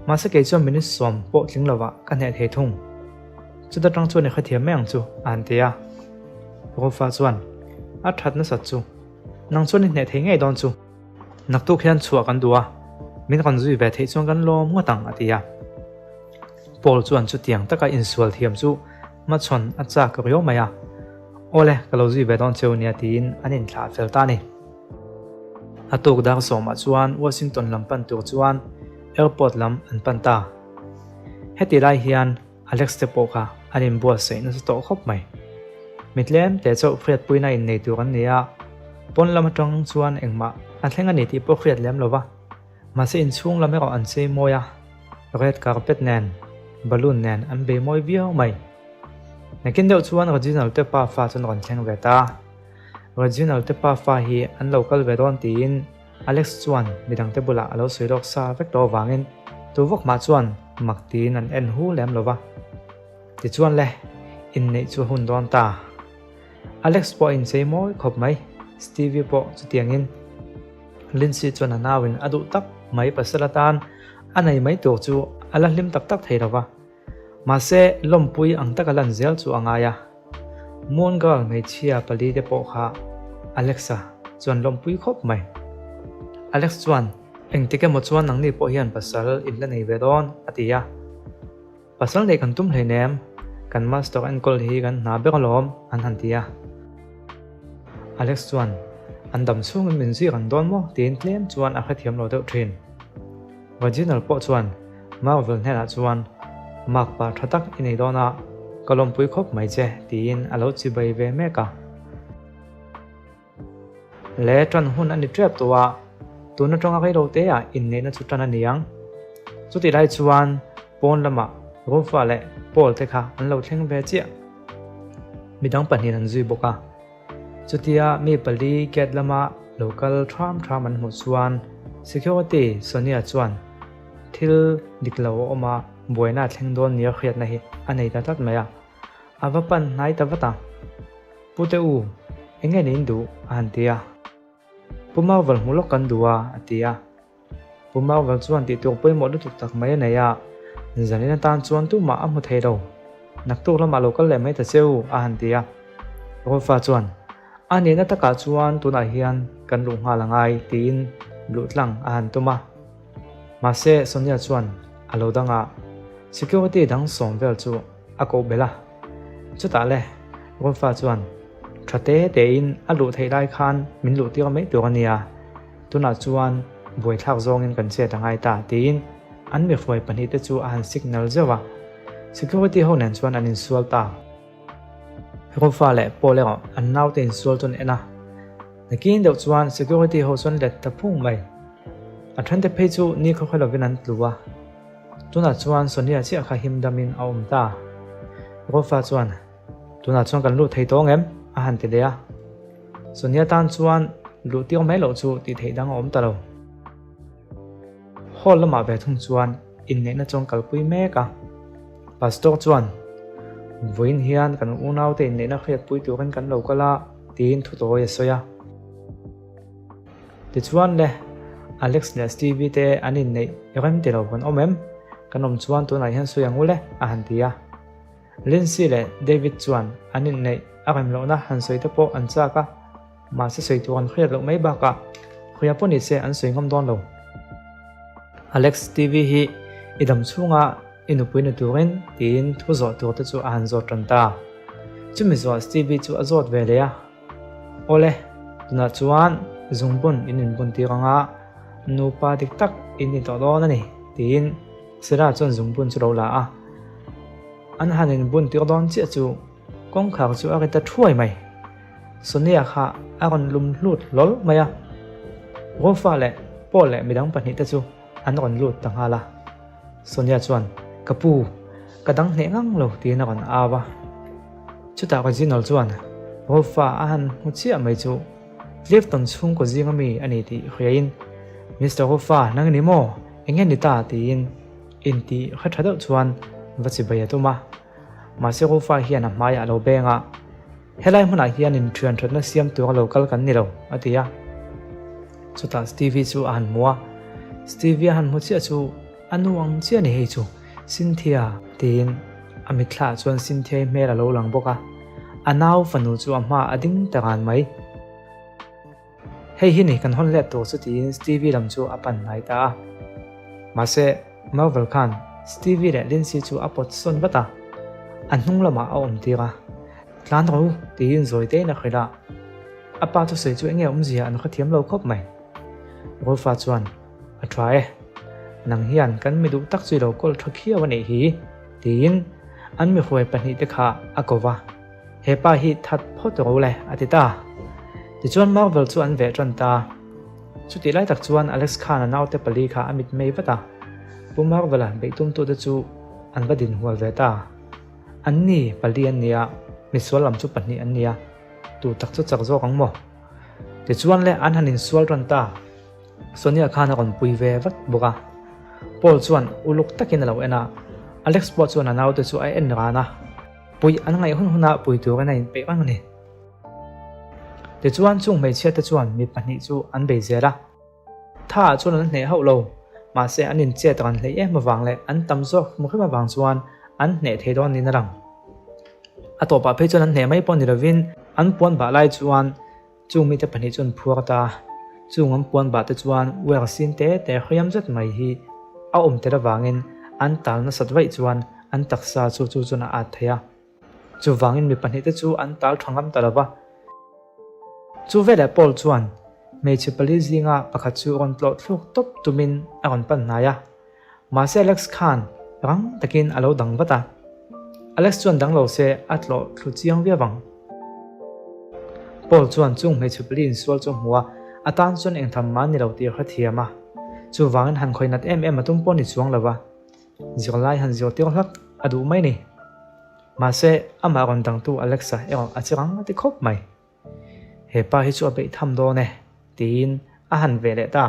Mahse kei chuan minute sawm pawh tling lovah ka hneh thei thung. Chuta tang chuan i hrethiam mai ang chu, a han ti a. Rufa chuan, A that nasat chu. Nang chuan i hneh thei ngei dawn chu. Naktuk hian chhuah kan duh a, min rawn zui ve theih chuan kan lawm ngawt ang, a ti a. Paul chuan chutiang taka insual thiam chu hmachhawn a chak riau mai a, Awle, ka lo zui ve dawn cheu nia tiin an inthlah fel ta a ni. A tuk dar sawmah chuan Washington lam pan tur chuan airport lam an pan ta. Heti lai hian Alex te pawh kha an inbuatsaih nasa tawh khawp mai. Mi tlem te chauh hriatpuina innei tur an ni a, pawn lam atang chuan engmah a thleng a ni tih pawh hriat lem lo va. Mahse inchhung lam erawh an chei mawi a, red carpet nen, balloon nen an bei mawi viau mai. Nakin deuh chuan Reginald te pa fa chu an rawn thleng ve ta. Reginald te pa fa hi an lo kal ve dawn tiin Alex chuan midangte bulah a lo sawi lawk sa vek tawh avangin tu vawk mah chuan mak tiin an en hu lem lo va. Tichuan le, inneih chu a hun dawn ta. Alex pawh a inchei mawi khawp mai, Stevie pawh chutiangin. Lindsay chuan a nauin a duh tak mai pasal atan a nei mai tur chu a la hlim tak tak thei lo va. Mahse, lawmpui ang taka lan zel chu a ngai a. Moon Girl hmeichhia pali te pawh kha Alexa chuan lawmpui khawp mai. Alex chuan, Engtik emaw chuan nangni pawh hian pasal in la nei ve dawn, a ti a. Pasal neih kan tum hleinem, kan master enkawl hi kan hna ber alawm, an han ti a. Alex chuan, An dam chhungin min zui reng dawn maw? tiin tlem chuan a hrethiam lo deuh thin. Reginald pawh chuan Marvel hnenah chuan, Mark pa tha tak i nei dawn a, ka lawmpui khawp mai che, tiin a lo chibai ve mek a. Le ṭan hun a ni ṭep tawh a, tun aṭanga reilo teah inneihna chu ṭan a ni ang. Chutih lai chuan pawn lamah Rufa leh Paul te kha an lo thleng ve chiah. Midang pahnihin an zui bawk a. Chutia mi pali gate lama lo kal ṭham ṭham an hmuh chuan Security Sonia chuan thil dik lo a awm a, buaina a thleng dawn nia hriatna hi a nei ta tlat mai a. A va pan hnai ta vat a. Pute u, eng nge niin duh? a han ti a. Pu Marvel hmu lawk kan duh a, a ti a. Pu Marvel chuan tih tur pawimawh lutuk tak mai a nei a, zanin atan chuan tumah a hmu thei lo. Naktuk lamah lo kal leh mai ta che u, a han ti a. Rolfa chuan, A nihna takah chuan tunah hian kan luh nghal a ngai, tiin luh tlang a han tum a. Mahse, Sonia chuan a lo dang a, security dang sawm vel chu a koh belh a. Chutah le, Rolfa chuan, Tha te tein a luh theih lai khan min luh tir mai tur a nia, tunah chuan buaithlak zawngin kan chet a ngai ta, tiin an mihruai pahnihte chu a han signal zeuh a. Security ho nen chuan an insual ta. Rolfa leh Paul erawh an naute insual chu an en a. Nakin deuh chuan security ho chuan let ta phung mai. A thente phei chu ni khaw lovin an tlu a. Tunah chuan Sonia chiah kha him damin a awm ta. Rolfa chuan, Tunah chuan kan lut thei tawh ang em? a han ti leh a. Sonia tan chuan luh tir mai loh chu tih theih dang a awm ta lo. Hall lamah ve thung chuan inneihna chuan kalpui mek a. Pastor chuan, Vawiin hian kan unaute inneihna hriatpui turin kan lo kal a, tiin thutawi a sawi a. Tichuan le, Alex leh Stevie te an inneih rem ti lo kan awm em? Kan awm chuan tunah hian sawi ang u le, a han ti a. Lindsay leh David chuan an inneih a rem lohna han sawi te pawh an chak a, mahse sawi tur an hriat loh mai bakah khawiah pawh nise an sawi ngam dawn lo. Alex, Stevie hi i dam chhunga i nupui ni turin tiin thu zawh tur te chu a han zawt tan ta. Chumi zawh Stevie chu a zawt ve leh a. Awle, tunah chuan zungbun in inbun tir ang a, nupa dik tak in ni tawh dawn a ni, tiin Sarah chuan zungbun chu lo la a. An han inbun tir dawn chiah chu kawngkhar chu a ri ta thuai mai. Sonia kha a rawn lum hlut hlawl mai a. Rolfa leh Paul leh midang pahnihte chu an rawn lut ta nghal a. Sonia chuan, Ka pu, ka dang hneh ngang lo, tiin a rawn au a. Chutah Reginald chuan Rolfa a han hmu chiah mai chu Clifton chhungkaw zinga mi a ni tih hriain, Mister Rolfa, nang i ni maw? Eng nge ni ta? tiin intih hre tha deuh chuan va chibai a tum a. Mahse Rolfa hian a hmaiah a lo beng a, Helai hmunah hian inthian thatna siam tura lo kal kan ni lo, a ti a. Chutah Stevie chu a han hmu a, Stevie a han hmu chiah chu a nu ang chiah a ni hei chu, Cynthia tiin a mitthlaah chuan Cynthia-i hmel a lo lang bawk a, a nau fanu chu a hmaah a ding ta ran mai. Hei hi ni kan hawn let tur chu tiin Stevie lam chu a pan hnai ta a. Mahse, Marvel khan Stevie leh Lindsay chu a pawt sawn vat a, a hnung lamah a awm tir a. Tlan rawh u tiin zawi tein a hrilh a. A pa thusawi chu enge awmzia an hrethiam lo khawp mai. Rolfa chuan, A tha e, nang hian kan mi duh tak chu i lo kawl tha khiau a nih hi, tiin an mi huai pahnihte kha a ko va. He pa hi that phawt ro le, a ti ta. Tichuan Marvel chu an veh tan ta. Chutih lai tak chuan Alex khan a naute pali kha a mitmei vat a. Pu Marvel-a beihtumtute chu an va dinhual ve ta. An ni pali an nia, misual lam chu pahnih an nia, tu tak chu chak zawk ang maw? Tichuan le an han insual ran ta. Sonia khan a rawn pui ve vat bawk a. Paul chuan uluk takin a lo en a, Alex pawh chuan a naute chu a en ran a. Puih an ngaih hun hunah pui turin a inpeih reng a ni. Tichuan chung hmeichhiate chuan mi pahnih chu an bei zel a. Tha ah chuan an hneh hauh lo. Mahse an inchet ran hleih em avang leh an tam zawk hmu hrim avang chuan an hneh thei dawn niin a lang. A tawpah phei chuan an hneh mai pawh ni lovin an puan bah lai chuan chung mite pahnih chu an phuar ta. Chung an puan bah te chuan uar sin te te hriam zet mai hi a awm tel avangin an tal nasat vaih chuan an taksa chu chu chuan a at thei a. Chuvangin mi pahnihte chu an tal tha ngam ta lo va. Chu veleh Paul chuan hmeichhe pali zinga pakhat chu rawn tlawh thluk tawp tumin a rawn pan hnai a. Mahse Alex khan rang takin a lo dang vat a. Alex chuan dang lo se a tlawh thlu chiang viau ang. Paul chuan chung hmeichhe pali insual chu a hmu a, a tan chuan engtham mah ni lo tih a hrethiam a. Chuvangin han khawih nat em em a tum pawh ni chuang lo va. Zirlai han zirtir hlak a duh mai ni. Mahse, amah rawn dangtu Alexa erawh a che rang a ti khawp mai. He pa hi chu a beih tham dawn e, tiin a han ve leh ta.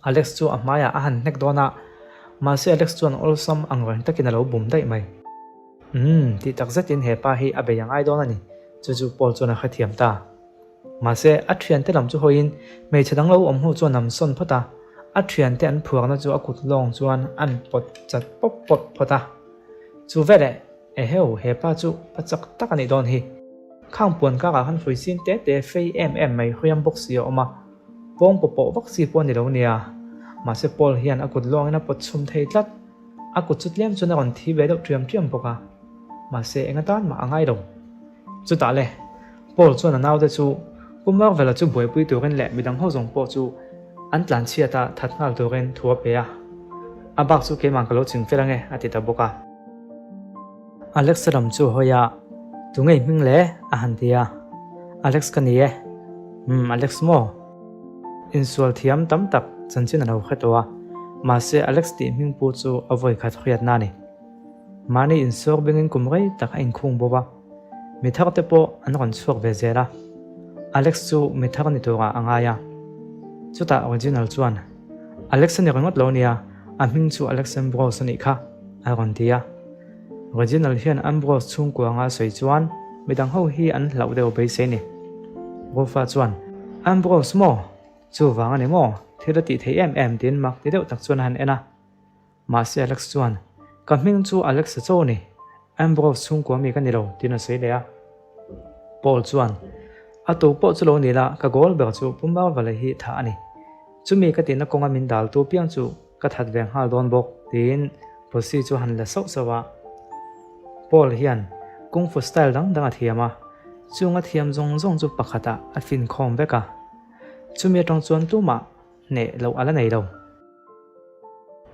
Alex chu a hmaiah a han hnek dawn a, mahse Alex chuan awlsam ang reng takin a lo bum daih mai. Umm, tih tak zetin he pa hi a bei a ngai dawn a ni, chu chu Paul chuan a hrethiam ta. Mahse, a thiante lam chu hawiin hmeichhe dang lo awm ho chuan an sawn phawt a, a thiante an phuarna chu a kut lawng chuan an pawt chat pawp pawp phawt a. Chu veleh, Eheu, he pa chu pa chak tak a nih dawn hi. Khang puan kakah khan hrui sin te te fei em em mai hriam bawk si a awm a, pawng paw pawh vak si pawh a ni lo nia. Mahse Paul hian a kut lawngin a pawt chhum thei tlat. A kut chu tlem chuan a rawn thi ve deuh ṭiam ṭiam bawk a, mahse eng atan mah a ngai lo. Chutah le, Paul chuan a naute chu Pu Marvela chu buaipui turin leh midang ho zawng pawh chu an tlanchhiat a that nghal turin thu a pe a. A bak chu keimah ka lo ching fel ange a ti ta bawk a. Alex-a lam chu a hawi a, Tu ngei hming le? a han ti a. Alex ka ni e. Umm, Alex maw? Insual thiam tam tak chanchin a lo hre tawh a, mahse Alex tih hming pu chu a vawi khat hriatna a ni. Mahni insuak bengin kum rei tak a inkhung bo va, mi thar te pawh an rawn chhuak ve zel a, Alex chu mi thar ni turah a ngai a. Chutah Reginald chuan, Alex a ni ringawt lo nia, a hming chu Alex Ambrose a nih kha, a rawn ti a. Reginald hian Ambrose chhungkua anga sawi chuan midang ho hi an hlauh deuh beisei a ni. Rufa chuan, Ambrose maw? Chuvang a ni maw? Thil a tih theih em em tiin mak ti deuh tak chuan a han en a. Mahse Alex chuan, Ka hming chu Alex a cho a ni. Ambrose chhungkua mi ka ni lo, tiin a sawi leh a. Paul chuan, A tu pawh chu lo ni la, ka goal ber chu Pu Marvela hi thah a ni. Chumi ka tihna kawnga min daltu piang chu ka that ve nghal dawn bawk, tiin Posi chu han la sauh sauh a. Paul hian Kung Fu style dang dang a thiam a, chung a thiam zawng zawng chu pakhatah a finkhawm vek a. Chumi atang chuan tumah hneh loh a la nei lo.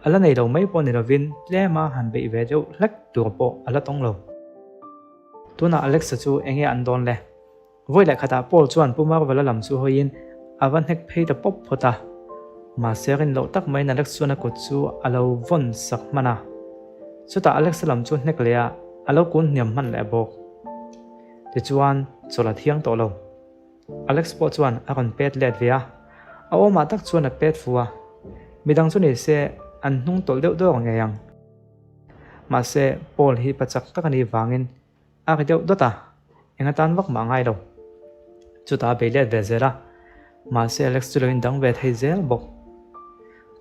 A la nei lo mai pawh ni lovin tlema han beih ve deuh hlek tur pawh a la tawng lo. Tunah Alexa chu eng nge an dawn le? Vawi leh khatah Paul chuan Pu Marvela lam chu hawiin a va hnek phei ta pawp phawt a. Mahse rin loh tak maiin Alex chuan a kut chu a lo vawn sak hman a. Chutah Alexa lam chu hnek leh a, a lo kun hniam hman leh bawk. Tichuan chawlh a thiang tawh lo. Alex pawh chuan a rawn pet let ve a, a awmah tak chuan a pet fu a, midang chu ni se an hnung tawlh deuh dawk ngei ang. Mahse Paul hi pa chak tak a nih vangin a ri deuh dawt a, eng atan vak mah a ngai lo. Chutah a bei let ve zel a, mahse Alex chu lo indang ve thei zel bawk.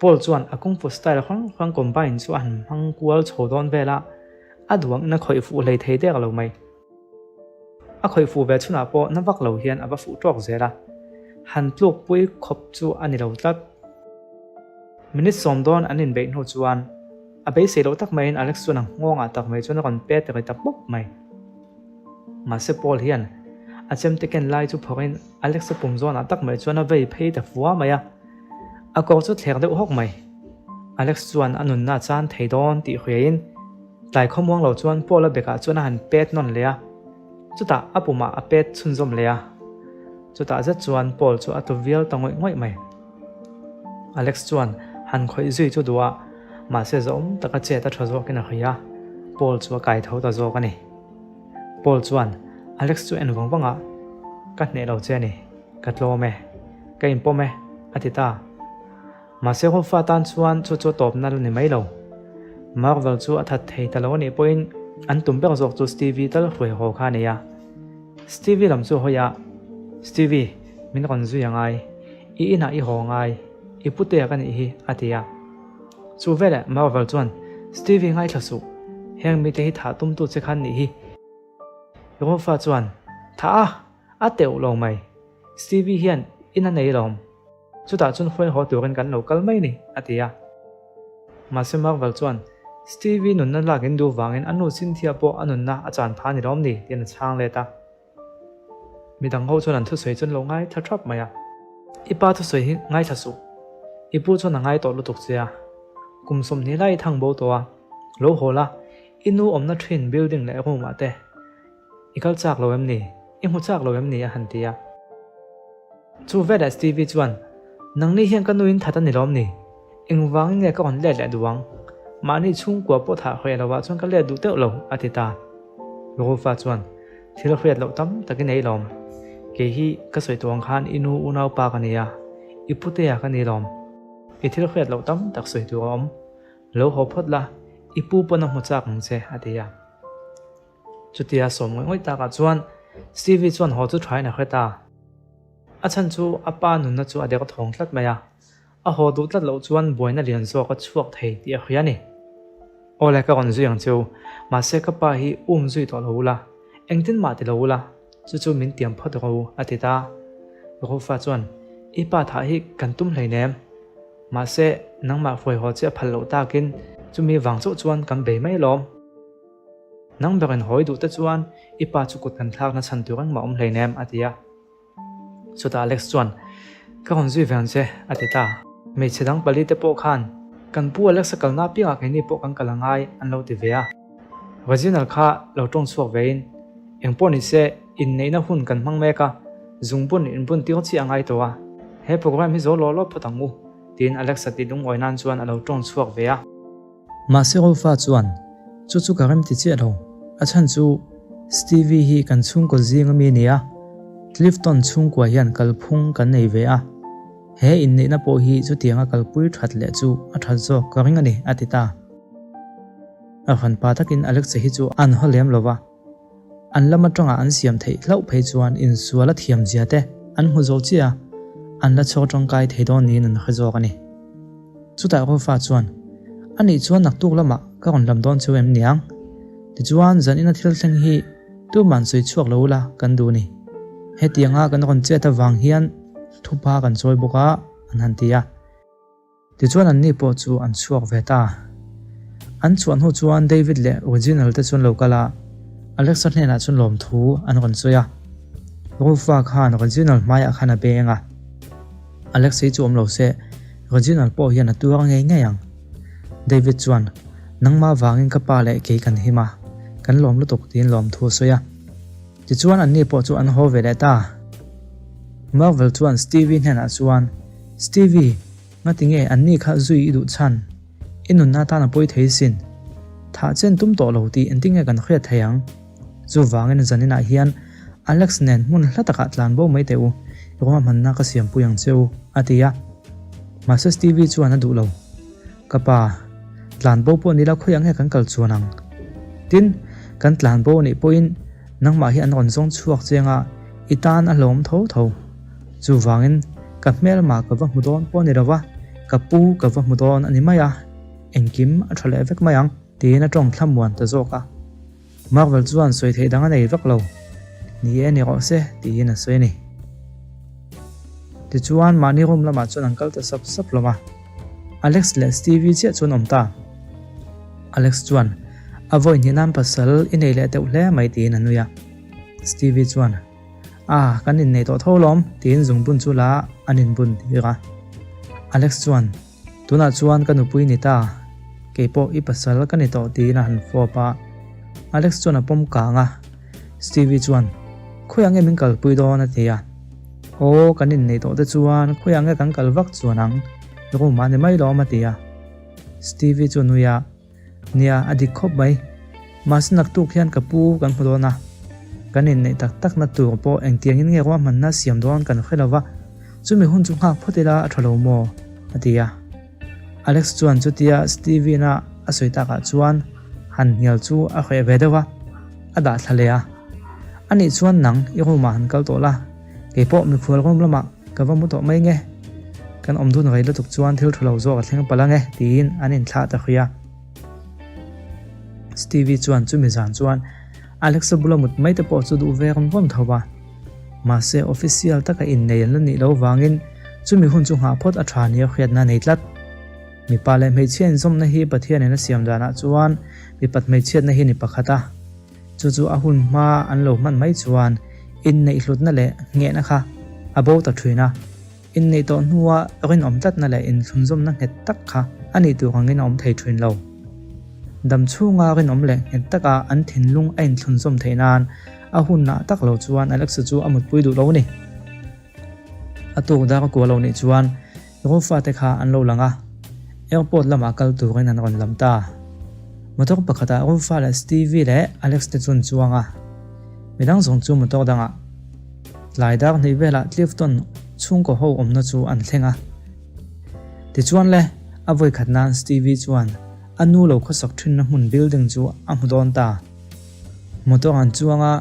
Paul chuan a kung fu style hrang hrang combine chu a han hmang kual chho dawn vel a, a duangin a khawih fuh hlei thei dek lo mai. A khawih fuh ve chhunah pawh na vak lo hian a va fuh tawk zel a, han tluk pui khawp chu a ni lo tlat. Minute sawm dawn an inbeih hnu chuan a beisei loh tak maiin Alex chuan a nghawngah tak mai chuan a rawn pet ri ta pawp mai. Mahse Paul hian a chemte ken lai chu phawrhin Alex-a pum zawnah tak mai chuan a vei phei ta fua mai a, a kawr chu thler deuh hawk mai. Alex chuan a nunna a chan thei dawn tih hriain Tlai khawmuang lo chuan Paula bekah chuan a han pet nawn leh a, chutah a pumah a pet chhunzawm leh a. Chutah zet chuan Paul chu a tlu vial ta ngawih ngawih mai. Alex chuan han khawih zui chu duh a, mahse zawm taka chet a tha zawkin a hawi a, Paul chu a kai tho ta zawk a ni. Paul chuan Alex chu en vang vang a, Ka hneh lo che a ni, ka tlawm e, ka inpawm e, a ti ta. Mahse Hofa tan chuan chu chu a tawpna la ni mai lo. Marvel chu a that thei ta lo a nih pawhin an tum ber zawk chu Stevie tal hruai haw kha a nei a. Stevie lam chu a hawi a, Stevie, min rawn zui a ngai. I inah i haw ngai. I putea ka nih hi, a ti a. Chu veleh Marvel chuan, Stevie ngaithla suh, heng mite hi thah tumtu che khan nih hi. Rufa chuan, Thah a! A teuh lo mai. Stevie hian in a nei lawm. Chutah chuan huai haw turin kan lo kal mai ni, a ti a. Mahse Marvel chuan, Stevie nunna lak in duh vangin a nu Cynthia pawh a nunna a chan pha ni lawm ni, tiin a chhang let a. Midang ho chuan an thusawi chuan lo ngaithla thap mai a. I pa thusawi hi ngaithla suh. I pu chuan a ngai tawh lutuk che a. Kum 20 lai i thang bo tawh a. Lo haw la, i nu awmna thin building leh room ah te i kal chak lo em ni? I hmu chak lo em ni? a han ti a. Chu veleh Stevie chuan, Nangni hian ka nuin that a ni lawm ni? Engvangin nge ka rawn let leh duh ang? Mahni chhungkua pawh thah hre lovah chuan ka let duh teuh lo, a ti ta. Rufa chuan, Thil hriat loh tam takin ei lawm. Kei hi ka sawi tawh ang khan i nu unaupa ka ni a, i putea ka ni lawm. I thil hriat loh tam tak sawi tur a awm. Lo haw phawt la, i pu pawn a hmu chak ang che, a ti a. Chutia sawm ngawih ngawih takah chuan Stevie chuan haw chu thain a hre ta. A chhan chu a pa nunna chu a dek thawng tlat mai a. A haw duh tlat loh chuan buaina lian zawk a chhuak thei tih a hria a ni. Awle ka rawn zui ang cheu, mahse ka pa hi um zui tawh lo ula, engtin mah ti lo ula, chu chu min tiam phawt rawh u, a ti ta. Rufa chuan, I pa thah hi kan tum hleinem, mahse nangmah hruai haw che a phal loh takin chumi vang chauh chuan kan bei mai alawm. Nang berin hawi duh te chuan i pa chu kut kan thlakna chhan tur engmah awm hleinem, a ti a. Chutah Alex chuan, Ka rawn zui ve ang che, a ti ta. Hmeichhe dang pali te pawh khan, Kan pu Alex a kalna apiangah keini pawh kan kal a ngai, an lo ti ve a. Reginald kha lo tawng chhuak vein, Eng pawh ni se, inneihna hun kan hmang mek a, zungbun inbun tir chiah a ngai tawh a. He program hi zo law law phawt ang u, tiin Alex a ti lungawi nan chuan a lo tawng chhuak ve a. Mahse Rufa chuan, Chu chu ka rem ti chiah lo. A chhan chu Stevie hi kan chhungkaw zing ami a ni a, Clifton chhungkua hian kalphung kan nei ve a. He inneihna pawh hi chutianga kalpui that leh chu a that zawk ka ring a ni, a ti ta. A hranpa takin Alexa hi chu an haw lem lo va. An lam atanga an siam theih hlauh phei chuan insual a thiam zia te an hmu zo chiah a, an la chhuak tangkai thei dawn niin an hre zawk a ni. Chutah Rufa chuan, A nih chuan naktuk lamah ka rawn lam dawn cheu em niang? Tichuan zanina thil thleng hi tuman sawi chhuak lo ula kan duh ni. Hetianga kan rawn chet avang hian thupa kan chawi bawk a, an han ti a. Tichuan anni pawh chu an chhuak ve ta. An chhuah hnu chuan David leh Reginald te chuan lo kal a, Alexa hnenah chuan lawmthu an rawn sawi a. Rufa khan Reginald hmaiah khan a beng a. Alexa hi chu awm lo se, Reginald pawh hian a tuar ngei ngei ang. David chuan, Nangmah vangin ka pa leh kei kan him a, kan lawm lutuk tiin lawmthu a sawi a. Tichuan anni pawh chu an haw ve leh ta. Marvel chuan Stevie hnenah chuan, Stevie, ngati nge anni kha zui i duh chhan? I nunna atan a pawi thei sin. Thah chen tum tawh lo tih engtin nge kan hriat thei ang? Chuvangin zaninah hian Alex nen hmun hla takah tlan bo mai teh u, ruahmanna ka siampui ang che u, a ti a. Mahse Stevie chuan a duh lo. Ka pa, tlan bo pawh nila khawiah nge kan kal chuan ang? Tin, kan tlan bo anih pawhin nangmah hi an rawn zawng chhuak chiang a, i tan a hlawm tho tho. Chuvangin, ka hmelma ka va hmu dawn pawh a ni lo va, ka pu ka va hmu dawn a ni mai a, engkim a tha leh vek mai ang, tiin a tawng thlamuan ta zawk a. Marvel chuan sawi theih dang a nei vak lo. Ni e ni rawh se, tiin a sawi a ni. Tichuan, mahni room lamah chuan an kal ta sap sap hlawm a. Alex leh Stevie chiah chuan awm ta. Alex chuan, A vawi hnih nan pasal i nei leh deuh hle mai tiin a nui a. Stevie chuan, Ah, kan innei tawh tho lawm, tiin zungbun chu la an inbun tir a. Alex chuan, Tunah chuan ka nupui ni ta, kei pawh i pasal ka ni tawh tiin a han fawp a. Alex chuan a pawm kang a, Stevie chuan, Khawiah nge min kalpui dawn? a ti a. Aw, kan inneih tawh te chuan khawiah nge kan kal vak chuan ang, room ah ni mai lawm a ti a. Stevie chu a nui a. Nia, a dik khawp mai. Mahse naktuk hian ka pu kan hmu dawn a, kan inneih tak takna tur pawh engtiangin nge ruahmanna siam dawn kan hre lo va, chumi hun chu nghak phawt ila a tha lo maw? a ti a. Alex chuan chutia Steven-a a sawi takah chuan han hnial chu a hreh ve deuh a, a dah thla leh a. Anih chuan nang i room-ah han kal tawh la, keipawh mikhual room lamah ka va mu tawh mai nge. Kan awm dun rei lutuk chuan thil thu lo zawk a thleng palh ang e, tiin an inthlah ta hrui a. Stevie chuan chumi zan chuan Alexa bula mut mai te pawh chu duh ve rawn vawn tho va. Mahse official taka innei an la nih loh vangin chumi hun chu nghah phawt a tha nia hriatna a nei tlat. Mipa leh hmeichhia inzawmna hi Pathianin a siam danah chuan mipat hmeichhiatna hi ni pakhat a. Chu chu a hun hma an lo hman mai chuan inneih hlutna leh nghehna kha a bo ta thin a. Inneih tawh hnua rinawm tlatna leh inthlunzawmna nghet tak kha a nih tur angin a awm thei thin lo. Dam chhunga rinawm leh nghet taka an thinlung a inthlunzawm theih nan a hunah tak lo chuan Alexa chu a mutpui duh lo a ni. A tuk dar a kuah lo nih chuan Rufa te kha an lo lang a, airport lamah kal turin an rawn lam ta. Motor pakhatah Rufa leh Stevie leh Alex te chu an chuang a, midang zawng chu motor dangah. Tlai dar hnih velah Clifton chhungkaw ho awmna chu an thleng a. Tichuan le, a vawi khat nan Stevie chuan a nu lo khawsak thinna hmun building chu a hmu dawn ta. Motor an chuang a,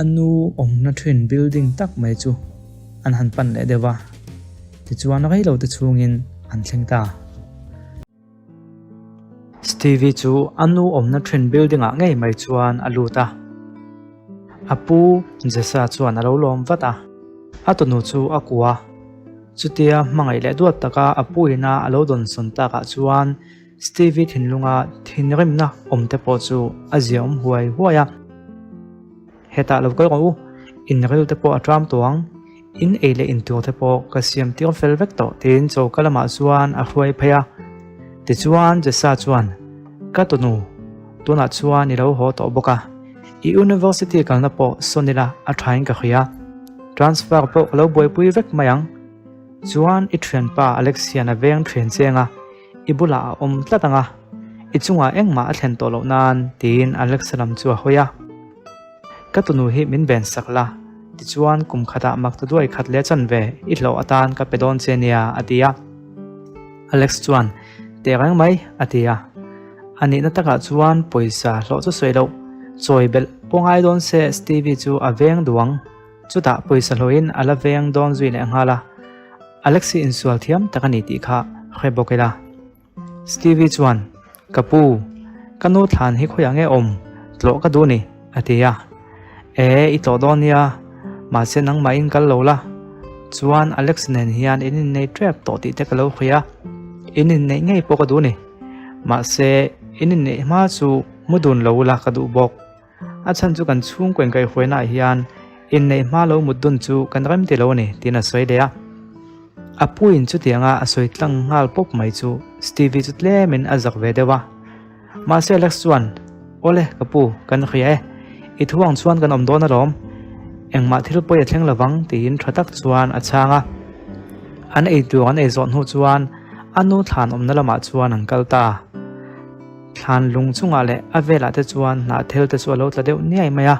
a nu awmna thin building tak mai chu an han pan leh deuh va. Tichuan rei lo te chhungin an thleng ta. Stevie chu a nu awmna thin building ah ngei mai chuan a lut a. A pu Jessa chuan a lo lawm vat a, a tunu chu a kuah a. Chutia hmangaih leh duat taka a pu ina a lo dawnsawn takah chuan Stevie thinlunga thinrimna awm te pawh chu a ziaawm huai huai a. Hetah lo kal rawh u, in ril te pawh a ṭam tawh ang, in ei leh in tur te pawh ka siam tir fel vek tawh tiin choka lamah chuan a hruai phei a. Tichuan Jessa chuan, Ka tunu, tunah chuan i lo haw tawh bawk a, i university kalna pawh sawn ila a ṭhain ka hria, transfer pawh ka lo buaipui vek mai ang. Chuan i ṭhianpa Alex hian a veng ṭhian cheng a, I bulah a awm tlat ang a, i chungah engmah a thlen tawh loh nan tiin Alexa lam chu a hawi a. Ka tunu hi min ven sak la, tichuan kum khatah mak ta duai khat leh chanve i hlawh atan ka pe dawn che nia a ti a. Alex chuan, Teh reng mai a ti a. A nihna takah chuan pawisa hlawh chu sawi loh, chawi belh pawh ngai dawn se Stevie chu a veng duh ang. Chutah pawisa hlawhin a la veng dawn zui leh nghal a. Alex hi insual thiam tak a ni tih kha hre bawk ila. Stevie chuan, Ka pu, ka nu thlan hi khawiah nge awm? Tlawh ka duh ni, a ti a. E, i tlawh dawn nia, mahse nangmahin kal lo la. Chuan Alex nen hian in innei tep tawh tih te ka lo hria a, in inneih ngei pawh ka duh ni. Mahse, in inneih hma chu mu dun lo ula ka duh bawk. A chhan chu kan chhungkaw inkaihhruainaah hian inneih hma lo mut dun chu kan rem ti lo a ni, tiin a sawi leh a. A puiin chutianga a sawi tlang nghal pawp mai chu Stevie chu tlemin a zak ve deuh a. Mahse Alex chuan, Awle, ka pu, kan hria e. I thu ang chuan kan awm dawn alawm. Engmah thil pawi a thleng lovang, tiin tha tak chuan a chhang a. An ei tur an ei zawh hnu chuan a nu thlan awmna lamah chuan an kal ta. Thlan lung chungah leh a velah te chuan hnahthel te chu a lo tla deuh niai mai a.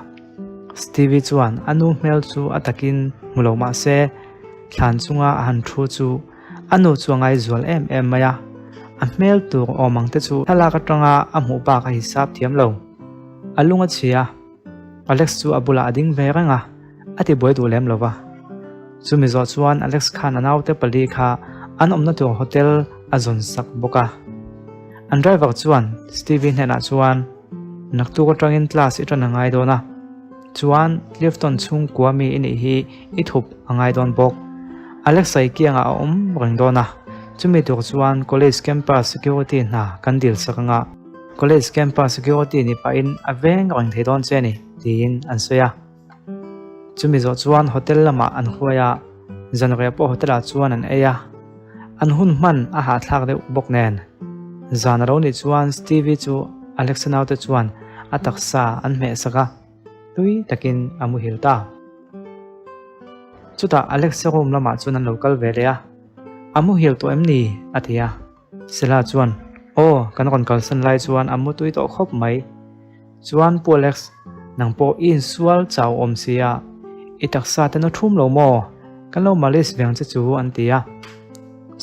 Stevie chuan a nu hmel chu a takin hmu lo mah se, thlan chunga a han thu chu a nu chu a ngaizual em em mai a. A hmel tur awm ang te chu thlalak atanga a hmuh bak a hisap thiam lo. A lung a chhia. Alex chu a bulah a ding ve reng a, a ti buai duh lem lo va. Chumi zawh chuan Alex khan a naute pali kha an awmna tur hotel a zawn sak bawk a. An driver chuan Stevie hnenah chuan, Naktuk atangin class i tan a ngai dawn a, chuan Clifton chhungkua mi i nih hi i thup a ngai dawn bawk. Alex-a i kiangah a awm reng dawn a, chumi tur chuan college campus security hna kan dil sak anga, College campus security ni pahin a veng reng thei dawn che a ni, tiin an sawi a. Chumi zawh chuan hotel lamah an huai a, zanriah pawh hotel ah chuan an ei a. An hun hman a hahthlak deuh bawk nen. Zan a lo nih chuan Stevie chu Alexa naute chuan a taksa an hmeh sak a, tui takin a muhil ta. Chutah Alexa room lamah chuan an lo kal ve leh a, A muhil tawh em ni? a ti a. Sela chuan, Aw, kan rawn kalsan lai chuan a mutui tawh khawp mai. Chuan Pu Alex, nang pawh i insual chau awm sia, i taksa te na thum lo maw? Kan lo malis veng che chu an ti a.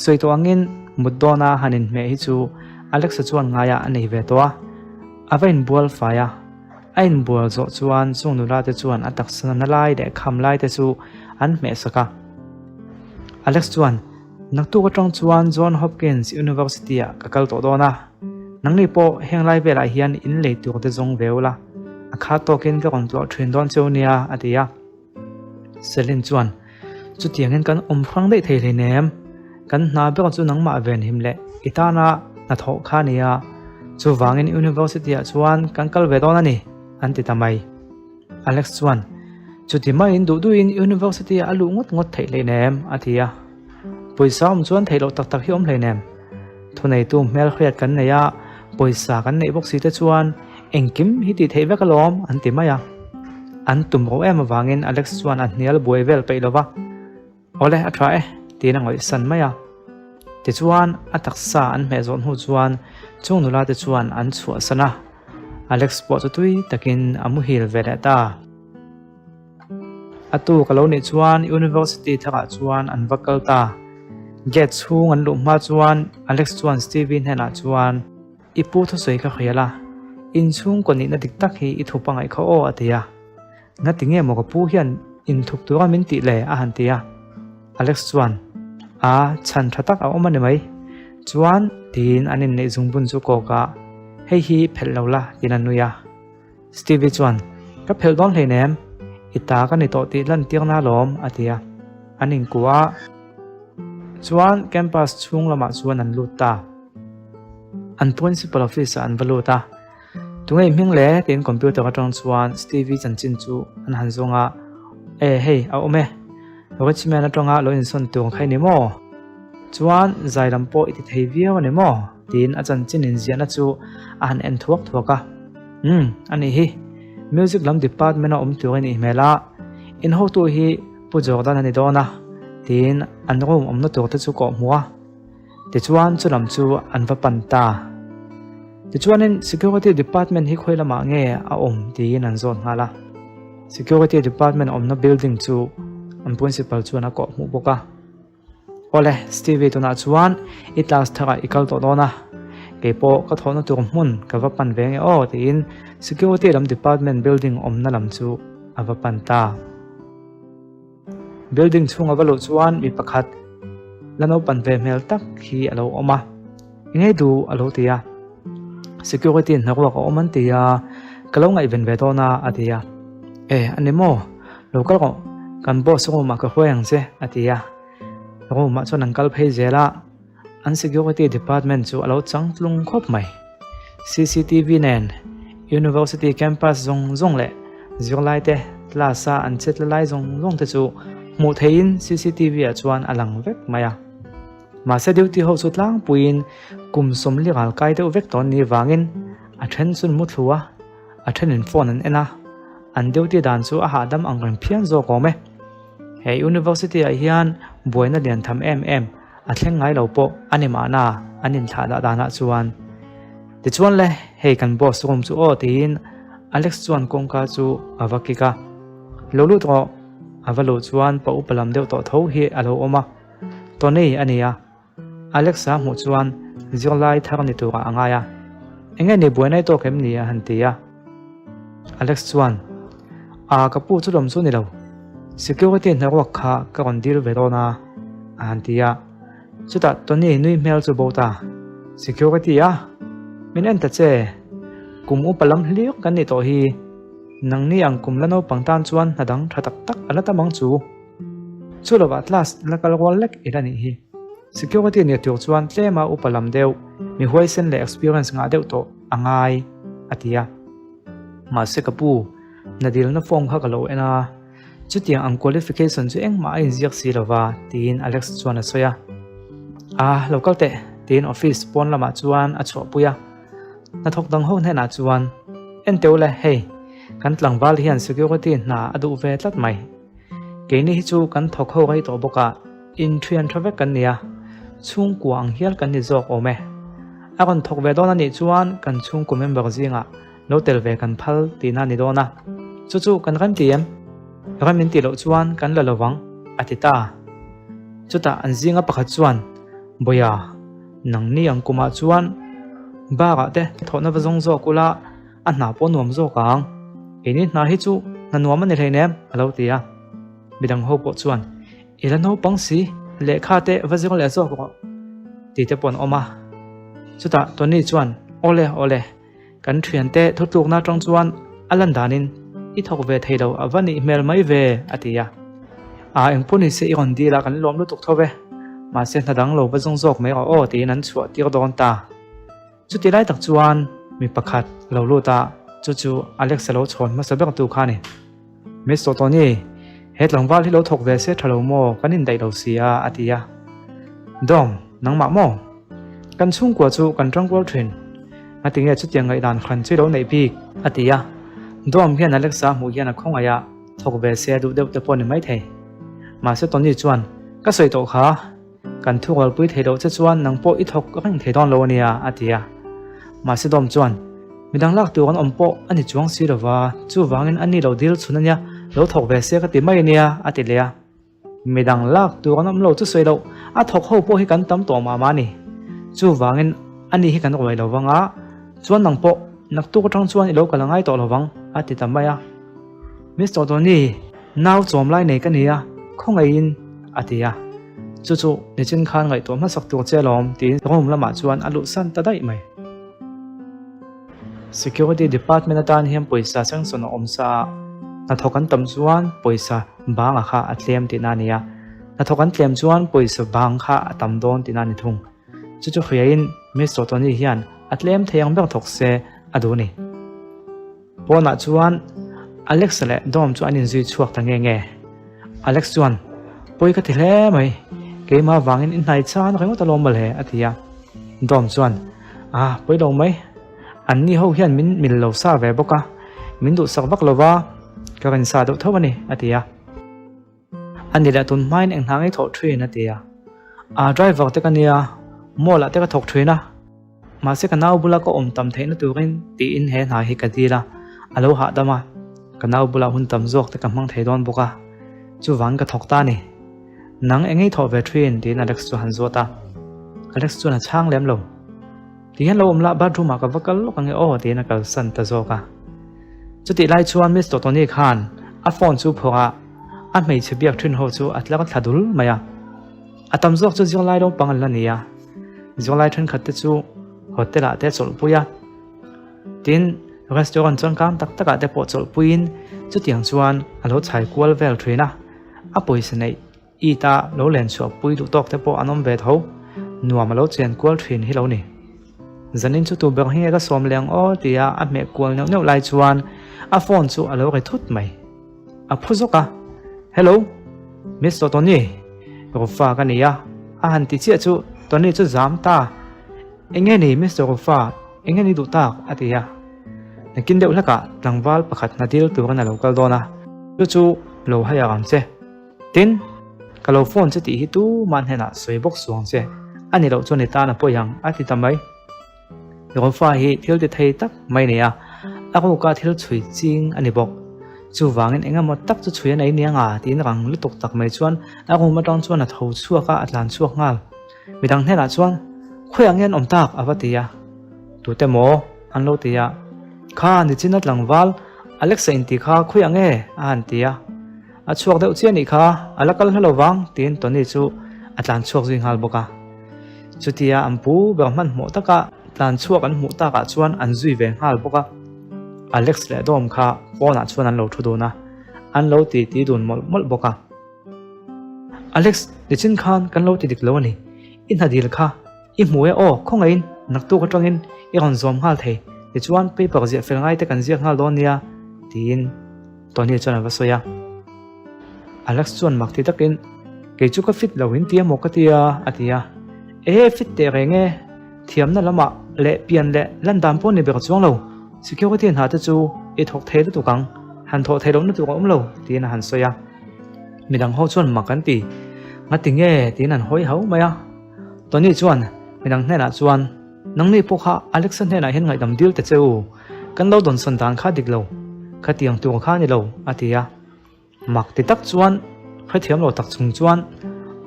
Sawi tawh angin mut dawna han inhmeh hi chu Alexa chuan ngaiah a nei ve tawh a, a va inbual fai a. A inbual zawh chuan chung nula te chuan a taksa na lai leh kham lai te chu an hmeh sak a. Alex chuan. Naktuk atang chuan John Hopkins University-ah ka kal tawh dawn a, nangni pawh heng lai velah hian in lei tur te zawng ve ula, a khat tawkin ka rawn tlawh thin dawn cheu nia, a ti a. Celine chuan, Chutiangin kan awm hrang daih thei hleinem, kan hna ber chu nangmah venhim leh i tana hnathawh kha a nia, chuvangin University-ah chuan kan kal ve dawn a ni, an ti ta mai. Alex chuan, Chuti maiin duh duhin University-ah a luh ngawt ngawt theih hleinem, a ti a. Pawisa awm chuan theih loh tak tak hi awm hleinem. Thuneitu hmelhriat kan nei a, pawisa kan neih bawk si te chuan engkim hi tih theih vek alawm, an ti mai a. An tum ro em avangin Alex chuan a hnial buai vel peih lo va. Awle, a tha e, tiin a ngawihsan mai a. Tichuan, a taksa an hmeh zawh hnu chuan chung nula te chuan an chhuahsan a. Alex pawh chu tui takin a muhil ve leh ta. A tu ka lo nih chuan University tharah chuan an va kal ta. Gate chhung an luh hma chuan Alex chuan Stevie hnenah chuan, I pu thusawi ka hrial a, inchhungkaw nihna dik tak hi i thup a ngaih kha aw a ti a. Ngati nge maw ka pu hian inthup tura min tih le? a han ti a. Alex chuan, A, chhan tha tak a awm a ni mai. Chuan, tiin an inneih zungbun chu kawk a, Hei hi phelh lo la, tiin a nui a. Stevie chuan, Ka phelh dawn hleinem, i ta ka ni tawh tih lantirna alawm, a ti a. An inkuah a. Chuan campus chhung lamah chuan an lut ta. An principal office ah an va lut a. Tunge i hming le? tiin computer atang chuan Stevie chanchin chu an han zawng a, E hei, a awm e. Richman atanga lo insawn tur kha i ni maw? Chuan zai lam pawh i ti thei viau a ni maw? tiin a chanchin inziahna chu a han en thuak thuak a. Umm, a nih hi. Music lam department a awm tur i nih hmel a, in hotu hi Pu Jordan a ni dawn a, tiin an room awmna tur te chu kawh hmuh a. Tichuan chu lam chu an va pan ta. Tichuanin Security Department hi khawi lamah nge a awm tiin an zawt nghal a. Security Department awmna building chu an Principal chuan a kawh hmuh bawk a. Awle, Stevie tunah chuan i class tharah i kal tawh dawn a, keipawh ka thawhna tur hmun ka va pan ve nge aw tiin Security lam Department building awmna lam chu a va pan ta. Building chhunga va luh chuan mi pakhat la naupan ve hmel tak hi a lo awm a, Engei duh a lo ti a, Security in hnaruak a awm an ti a, ka lo ngaihven ve dawn a a ti a, E a ni maw, lo kal rawh, kan boss room ah ka hruai ang che a ti a, room ah chuan an kal phei zel a. An security department chu a lo changtlung khawp mai. Cctv nen University campus zawng zawng leh zirlai te class a an chetla lai zawng zawng te chu hmuh theihin cctv ah chuan a lang vek mai a. Mahse duty ho chu tlangpuiin kum sawmli ral kai deuh vek tawh an nih vangin a then chu an mu thlu a, a thenin phone an en a, an duty dan chu a hahdam ang reng phian zawk awm e. He University ah hian buaina lian tham em em a thleng ngai lo pawh a ni mahna an inthlah dah danah chuan. Tichuan le, hei kan boss room chu aw tiin Alex chuan kawngka chu a va kik a. Lo lut rawh, a va luh chuan pa upa lam deuh tawh tho hi a lo awm a. Tony a ni a. Alexa hmuh chuan zirlai thar ni turah a ngai a, Enge ni buai nai tawk em ni? a han ti a. Alex chuan, A, ka pu chu lawm chu ni lo. Security hnaruak kha ka rawn dil ve dawn a, a han ti a. Chutah Tony nui hmel chu bo ta, Security a? Min en ta che. Kum upa lam hlir kan nih tawh hi. Nangni ang kum la naupang tan chuan hna dang tha tak tak a la tam ang chu. Chu lovah class la kal rual lek i la nih hi. Security nia tur chuan tlema upa lam deuh, mi huaisen leh experience ngah deuh tawh a ngai, a ti a. Mahse ka pu, na dilna form kha ka lo en a, chutiang ang qualification chu engmah a inziak si lova, tiin Alex chuan a sawi a. A, lo kal teh, tiin office pawn lamah chuan a chhuahpui a. Hnathawk dang ho hnenah chuan, En teu le, hei, kan tlangval hian security hna a duh ve tlat mai. Keini hi chu kan thawk ho rei tawh bawk a, inthian tha vek kan ni a, chhungkua ang hial kan ni zawk awm e. A rawn thawk ve dawn a nih chuan kan chhungkaw member zingah lo tel ve kan phal tihna a ni dawn a, chu chu kan rem ti em? Rem in tih loh chuan kan la lovang, a ti ta. Chutah an zinga pakhat chuan, Bawia, nangni ang kumah chuan bar ah te thawhna va zawng zawk ula, A hna pawh nuam zawk ang. Keini hna hi chu hna nuam a ni hleinem, a lo ti a. Midang ho pawh chuan, I la naupang si. lehkha te va zir leh zawk rawh tih te pawh an awm a. Chutah Tony chuan, Awle, awle, kan thiante thutlukna atang chuan a lan danin i thawk ve thei lo a va nih hmel mai ve, a ti a. Aa, engpawh ni se i rawn dil a, kan lawm lutuk tho ve. Mahse hna dang lo va zawng zawk mai rawh aw tiin an chhuah tir dawn ta. Chuti lai tak chuan mi pakhat lo lut a, chu chu Alex-a lo chhawn hmasa ber tu kha a ni. Mister Tony, he tlangval hi lo thawk ve se tha lo maw, kan indaih lo si a, a ti a. Dom, nangmah maw? Kan chhungkua chu kan tangkual thin. Ngatinge chutiang ngaihdan hran chu i lo neih bik? A ti a. Dom hian Alex-a hmuh hian a khawngaih a, thawk ve se a duh deuh te pawh a ni maithei. Mahse Tony chuan, Ka sawi tawh kha. Kan thurualpui thei loh che chuan nang pawh i thawk reng thei dawn lo a nia, a ti a. Mahse Dawm chuan, Midang lak tur an awm pawh a ni chuang si lova, chuvangin a ni lo dil chhun a nia, lo thawk ve se ka ti mai a nia, a ti leh a. Midang lak tur an awm lo chu sawi loh, a thawk ho pawh hi kan tam tawh mah mah a ni. Chuvangin a ni hi kan ruai lo vang a, chuan nang pawh naktuk atang chuan i lo kal a ngai tawh lo vang, a ti ta mai a. Mister Tony, nau chawm lai nei ka ni a, khawngaihin, a ti a. Chu chu nichin khan ngaihtuah hmasak tur che alawm tiin room lamah chuan a luhsan ta daih mai. Security department atan hian pawisa sanction a awm sa a, hnathawk an tam chuan pawisa banga kha a tlem tihna a ni a, hnathawk an tlem chuan pawisa bang kha a tam dawn tihna a ni thung. Chu chu hriain Mister Tony hian a tlem thei ang ber thawk se a duh a ni. Pawnah chuan Alex leh Dom chu an inzui chhuak ta nge nge. Alex chuan, Pawi ka ti hle mai, keimah vangin i hnai chan ringawt alawm mawle, a ti a. Dom chuan, Ah, pawi lo mai, anni ho hian min mil lo sa ve bawk a, min duhsak vak lo va, ka rin sa deuh tho a ni, a ti a. A ni leh tun hmain eng hna ngei thawh thin, a ti a. Ah, driver te ka nia, mall ah te ka thawk thin a. Mahse ka nau bula ka awm tam theihna turin tiin he hna hi ka dil a, a lo hahdam a, ka nau bulah hun tam zawk te ka hmang thei dawn bawk a, chuvangin ka thawk ta a ni. Nang eng ngei thawh ve thin? tiin Alex chu a han zawt a, Alex chuan a chhang lem lo. Ti hian lo awm lah bathroom ah ka va kal lawk ange aw tiin a kalsan ta zawk a. Chutih lai chuan Miss Totoni khan a phone chu phawrh a, a hmeichhe biak thin ho chu a tlar thla dul mai a. A tam zawk chu zirlai naupang an la ni a, zirlai thenkhat te chu hotel ah te a chawlhpui a, tin restaurant changkang tak tak ah te pawh chawlhpuiin chutiang chuan a lo chhai kual vel thin a, a pawisa neih it a lo len chhuahpui duh tawk te pawh an awm ve tho, nuam a lo chen kual thin hi lo ni. Zanin chu tu ber hi nge ka sawm leh ang aw tia a hmeh kual neuh neuh lai chuan a phone chu a lo ri thut mai. A phu zawk a, Hello, Mister Tony, Rufa ka ni a, a han ti chiah chu Tony chu zam ta, Enge ni Mister Rufa, enge ni duh tak? a ti a. Nakin deuh hlekah tlangval pakhat hna dil turin a lo kal dawn a, chu chu lo hai ang che. Tin, ka lo phone che tih hi tumah hnenah sawi bawk suang che, a ni loh chuan i tan a pawi ang, a ti ta mai. Rufa hi thil ti thei tak mai a ni a, a ruka thil chhui ching a ni bawk. Chuvangin eng emaw tak chu chhui a nei nia nga tiin rang lutuk tak mai chuan a room atang chuan a tho chhuak a, a tlan chhuak nghal. Midang hnenah chuan, Khawiah nge an awm tak? a va ti a. Tute maw? an lo ti a. Kha nichin a tlangval Alexa intih kha khawiah nge? a han ti a. A chhuak deuh chiah nih kha, a la kal hla lo vang, tiin Tony chu a tlan chhuak zui nghal bawk a. Chutia an pu ber hmanhmawh taka tlan chhuak an hmuh takah chuan an zui ve nghal bawk a. Alex leh Dom kha pawnah chuan an lo thu dun a, an lo ti ti dun mawlh mawlh bawk a. Alex, nichin khan kan lo ti dik lo a ni, i hna dil kha i hmu e aw, khawngaihin naktuk atangin i rawn zawm nghal thei, tichuan paper ziah fel ngai te kan ziak nghal dawn nia, tiin. Tony chuan a va sawi a. Alex chuan mak ti takin, Kei chu ka fit lo in ti emaw ka ti a, a ti a. E, fit teh reng e, thiamna lamah leh pian leh lan dan pawh ni ber chuang lo, security hna te chu i thawk thei lutuk ang, han thawh thei lohna tur a awm lo, tiin a han sawi a. Midang ho chuan mak an ti, Ngati nge? tiin an hawi hau mai a. Tony chuan midang hnenah chuan, Nangni pawh kha Alexa hnenah hian ngaihdam dil ta che u, kan lo dawnsawn dan kha dik lo, khatiang tur kha a ni lo, a ti a. Mak ti tak chuan, hrethiam lo tak chung chuan,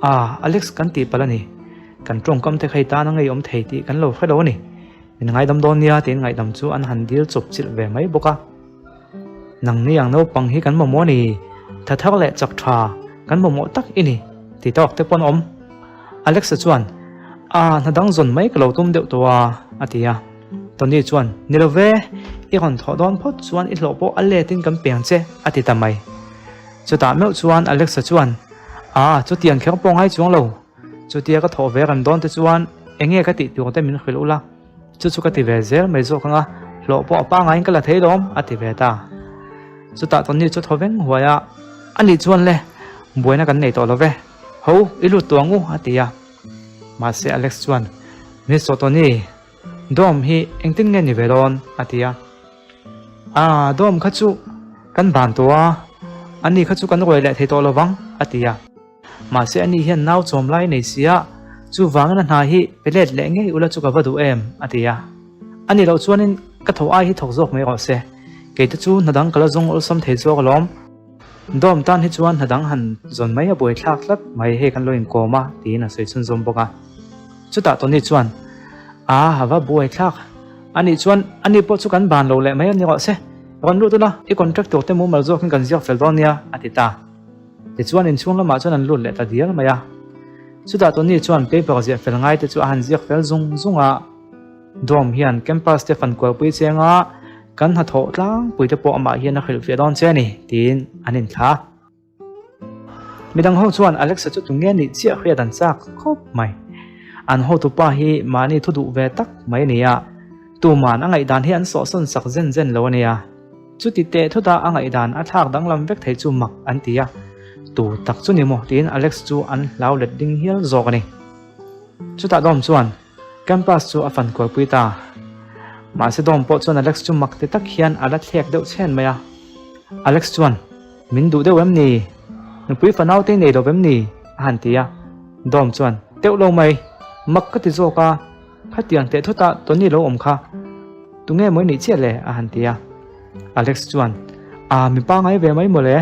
Ah, Alex kan tih palh a ni, kan tawngkam te kha i tan a ngeiawm thei tih kan lo hre lo a ni, min ngaidam dawn nia tiin ngaihdam chu an han dil chawp chilh ve mai bawk a. Nangni ang naupang hi kan mamawh a ni, tha thar leh chak tha kan mamawh tak i ni, ti tawk te pawh an awm. Alexa chuan, A, hna dang zawn mai ka lo tum deuh tawh a, a ti a. Tony chuan, Ni lo ve, i rawn thawh dawn phawt chuan i hlawh pawh a letin kan peng che, a ti ta mai. Chutah meuh chuan Alexa chuan, A, chutiang kher pawh ngai chuang lo. Chutia ka thawh ve rem dawn te chuan eng nge ka tih tur te min hrilh ula, chu chu ka ti ve zel mai zawk anga hlawh pawh a pangaiin ka la thei lawm, a ti ve ta. Chutah Tony chu thaw veng huai a, A nih chuan le, buaina kan nei tawh lo ve, ho, i lut tawh ang u, a ti a. Mahse Alex chuan, Min saw Tony, Dawm hi engtin nge ni ve dawn? a ti a. Aa, dawm kha chu kan ban tawh a, ani kha chu kan ruai leh thei tawh lo vang, a ti a. Mahse ani hian nau chawm lai nei sia, chuvangin a hna hi pe let leh ngei ula chu ka va duh em, a ti a. Ani loh chuanin ka tho ai hi thawk zawk mai rawh se, kei te chu hna dang ka la zawng awlsam thei zawk alawm. Dawm tan hi chuan hna dang han zawn mai a buaithlak tlat mai hei kan lo inkawm a, tiin a sawi chhunzawm bawk a. Chutah Tony chuan, A, a va buaithlak. Anih chuan ani pawh chu kan ban lo leh mai a ni rawh se. Rawn lut ula, i contract tur te mumal zawkin kan ziak fel dawn nia, a ti ta. Tichuan inchhung lamah chuan an lut leh ta dial mai a. Chutah Tony chuan paper ziah fel ngai te chu a han ziak fel zung zung a. Dawm hian campus te fan kualpui cheng a, kan hnathawh tlangpui te pawh amah hian a hrilhfiah dawn che a ni, tiin an inthla. Midang ho chuan Alexa chu tunge nih chiah hriat an chak khawp mai. An hotupa hi mahni thu duh ve tak mai a ni a, tuman a ngaihdan hi an sawhsawn sak zen zen lo a nia. Chuti teh thutah a ngaihdan a thlak danglam vek thei chu mak an ti a, tu tak chu ni maw tiin Alex chu an hlau let ding hial zawk a ni. Chutah Dom chuan Campus chu a fan kualpui ta. Mahse Dom pawh chuan Alex chu mak ti tak hian a la thlek deuh chhen mai a. Alex chuan, Min duh deuh em ni? Nupui fanau te nei lo vem ni? a han ti a. Dom chuan, Teuh lo mai, mak ka ti zawk a, khatiang teh thut a Tony lo awm kha. Tunge mawi nih chiah le? a han ti a. Alex chuan, A, mi pangai ve mai mawle.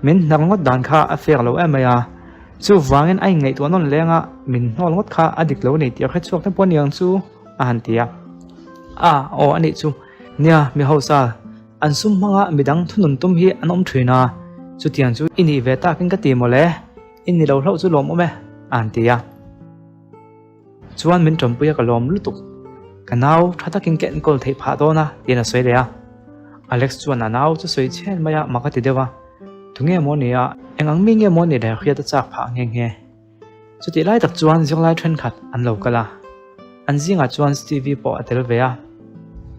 Min hnar ngawt dan kha a fair lo em mai a. Chuvangin a inngaihtuah nawn leng a, min hnawl ngawt kha a dik lo nei tih a hre chhuak te pawh aniang chu, a han ti a. A, aw a nih chu. Nia, mi hausa, an sum hmanga midang thunun tum hi an awm thin a, chutiang chu i nih ve takin ka ti mawle, i ni lo hlauh chu lawmawm e, a han ti a. Chuan min ṭawmpui a ka lawm lutuk, ka nau ṭha takin ka enkawl theih phah dawn a, tiin a sawi leh a. Alex chuan a nau chu sawi chhen mai a, mak a ti deuh a. Tunge maw ni a, eng ang mi nge maw ni le hriat a chak phah nghe nghe. Chutih lai tak chuan zirlai thenkhat an lo kal a, an zingah chuan Stevie pawh a tel ve a.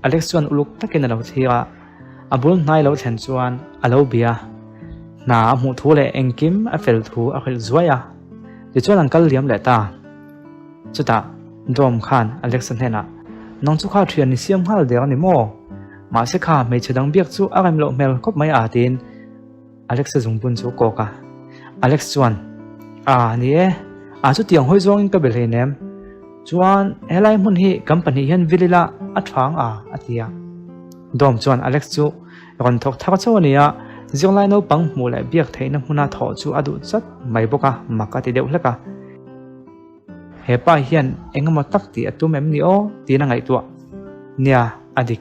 Alex chuan uluk takin a lo thlir a, a bul hnai lo thlen chuan a lo bia. Hna a hmuh thu leh engkim a fel thu a hrilh zuai a, tichuan an kal liam leh ta. Chutah Dom khan Alexa hnenah, Nang chu kha thian i siam nghal der a ni maw? Mahse kha hmeichhe dang biak chu a rem loh hmel khawp mai a tiin Alexa zungbun chu a kawk a. Alex chuan, A ni e, a chutiang hawi zawngin ka be hleinem. Chuan helai hmun hi kan pahnih hian vil ila a tha ang a a ti a. Dom chuan Alex chu rawn thawk thar chauh a ni a, zirlai naupang hmuh leh biak theihna hmuna thawh chu a duh chat mai bawk a, mak a ti deuh hlek a. He pa hian eng emaw tak tih a tum em ni aw? tiin a ngaihtuah. Nia, a dik.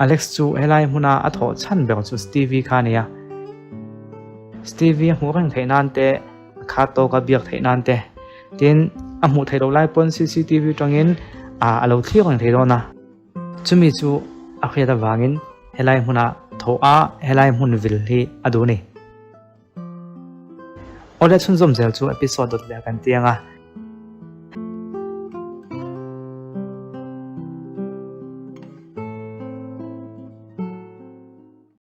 Alex chu helai hmuna a thawh chhan ber chu Stevie kha a ni a. Stevie a hmuh reng theih nan te, a khat tawka biak theih nan te, tin a hmuh theih loh lai pawn cctv tangin a lo thlir reng thei dawn a. Chumi chu a hriat avangin helai hmuna thawh a helai hmun vil hi a duh a ni. Awle chhunzawm zel chu episode dawt leh kan ti ang a.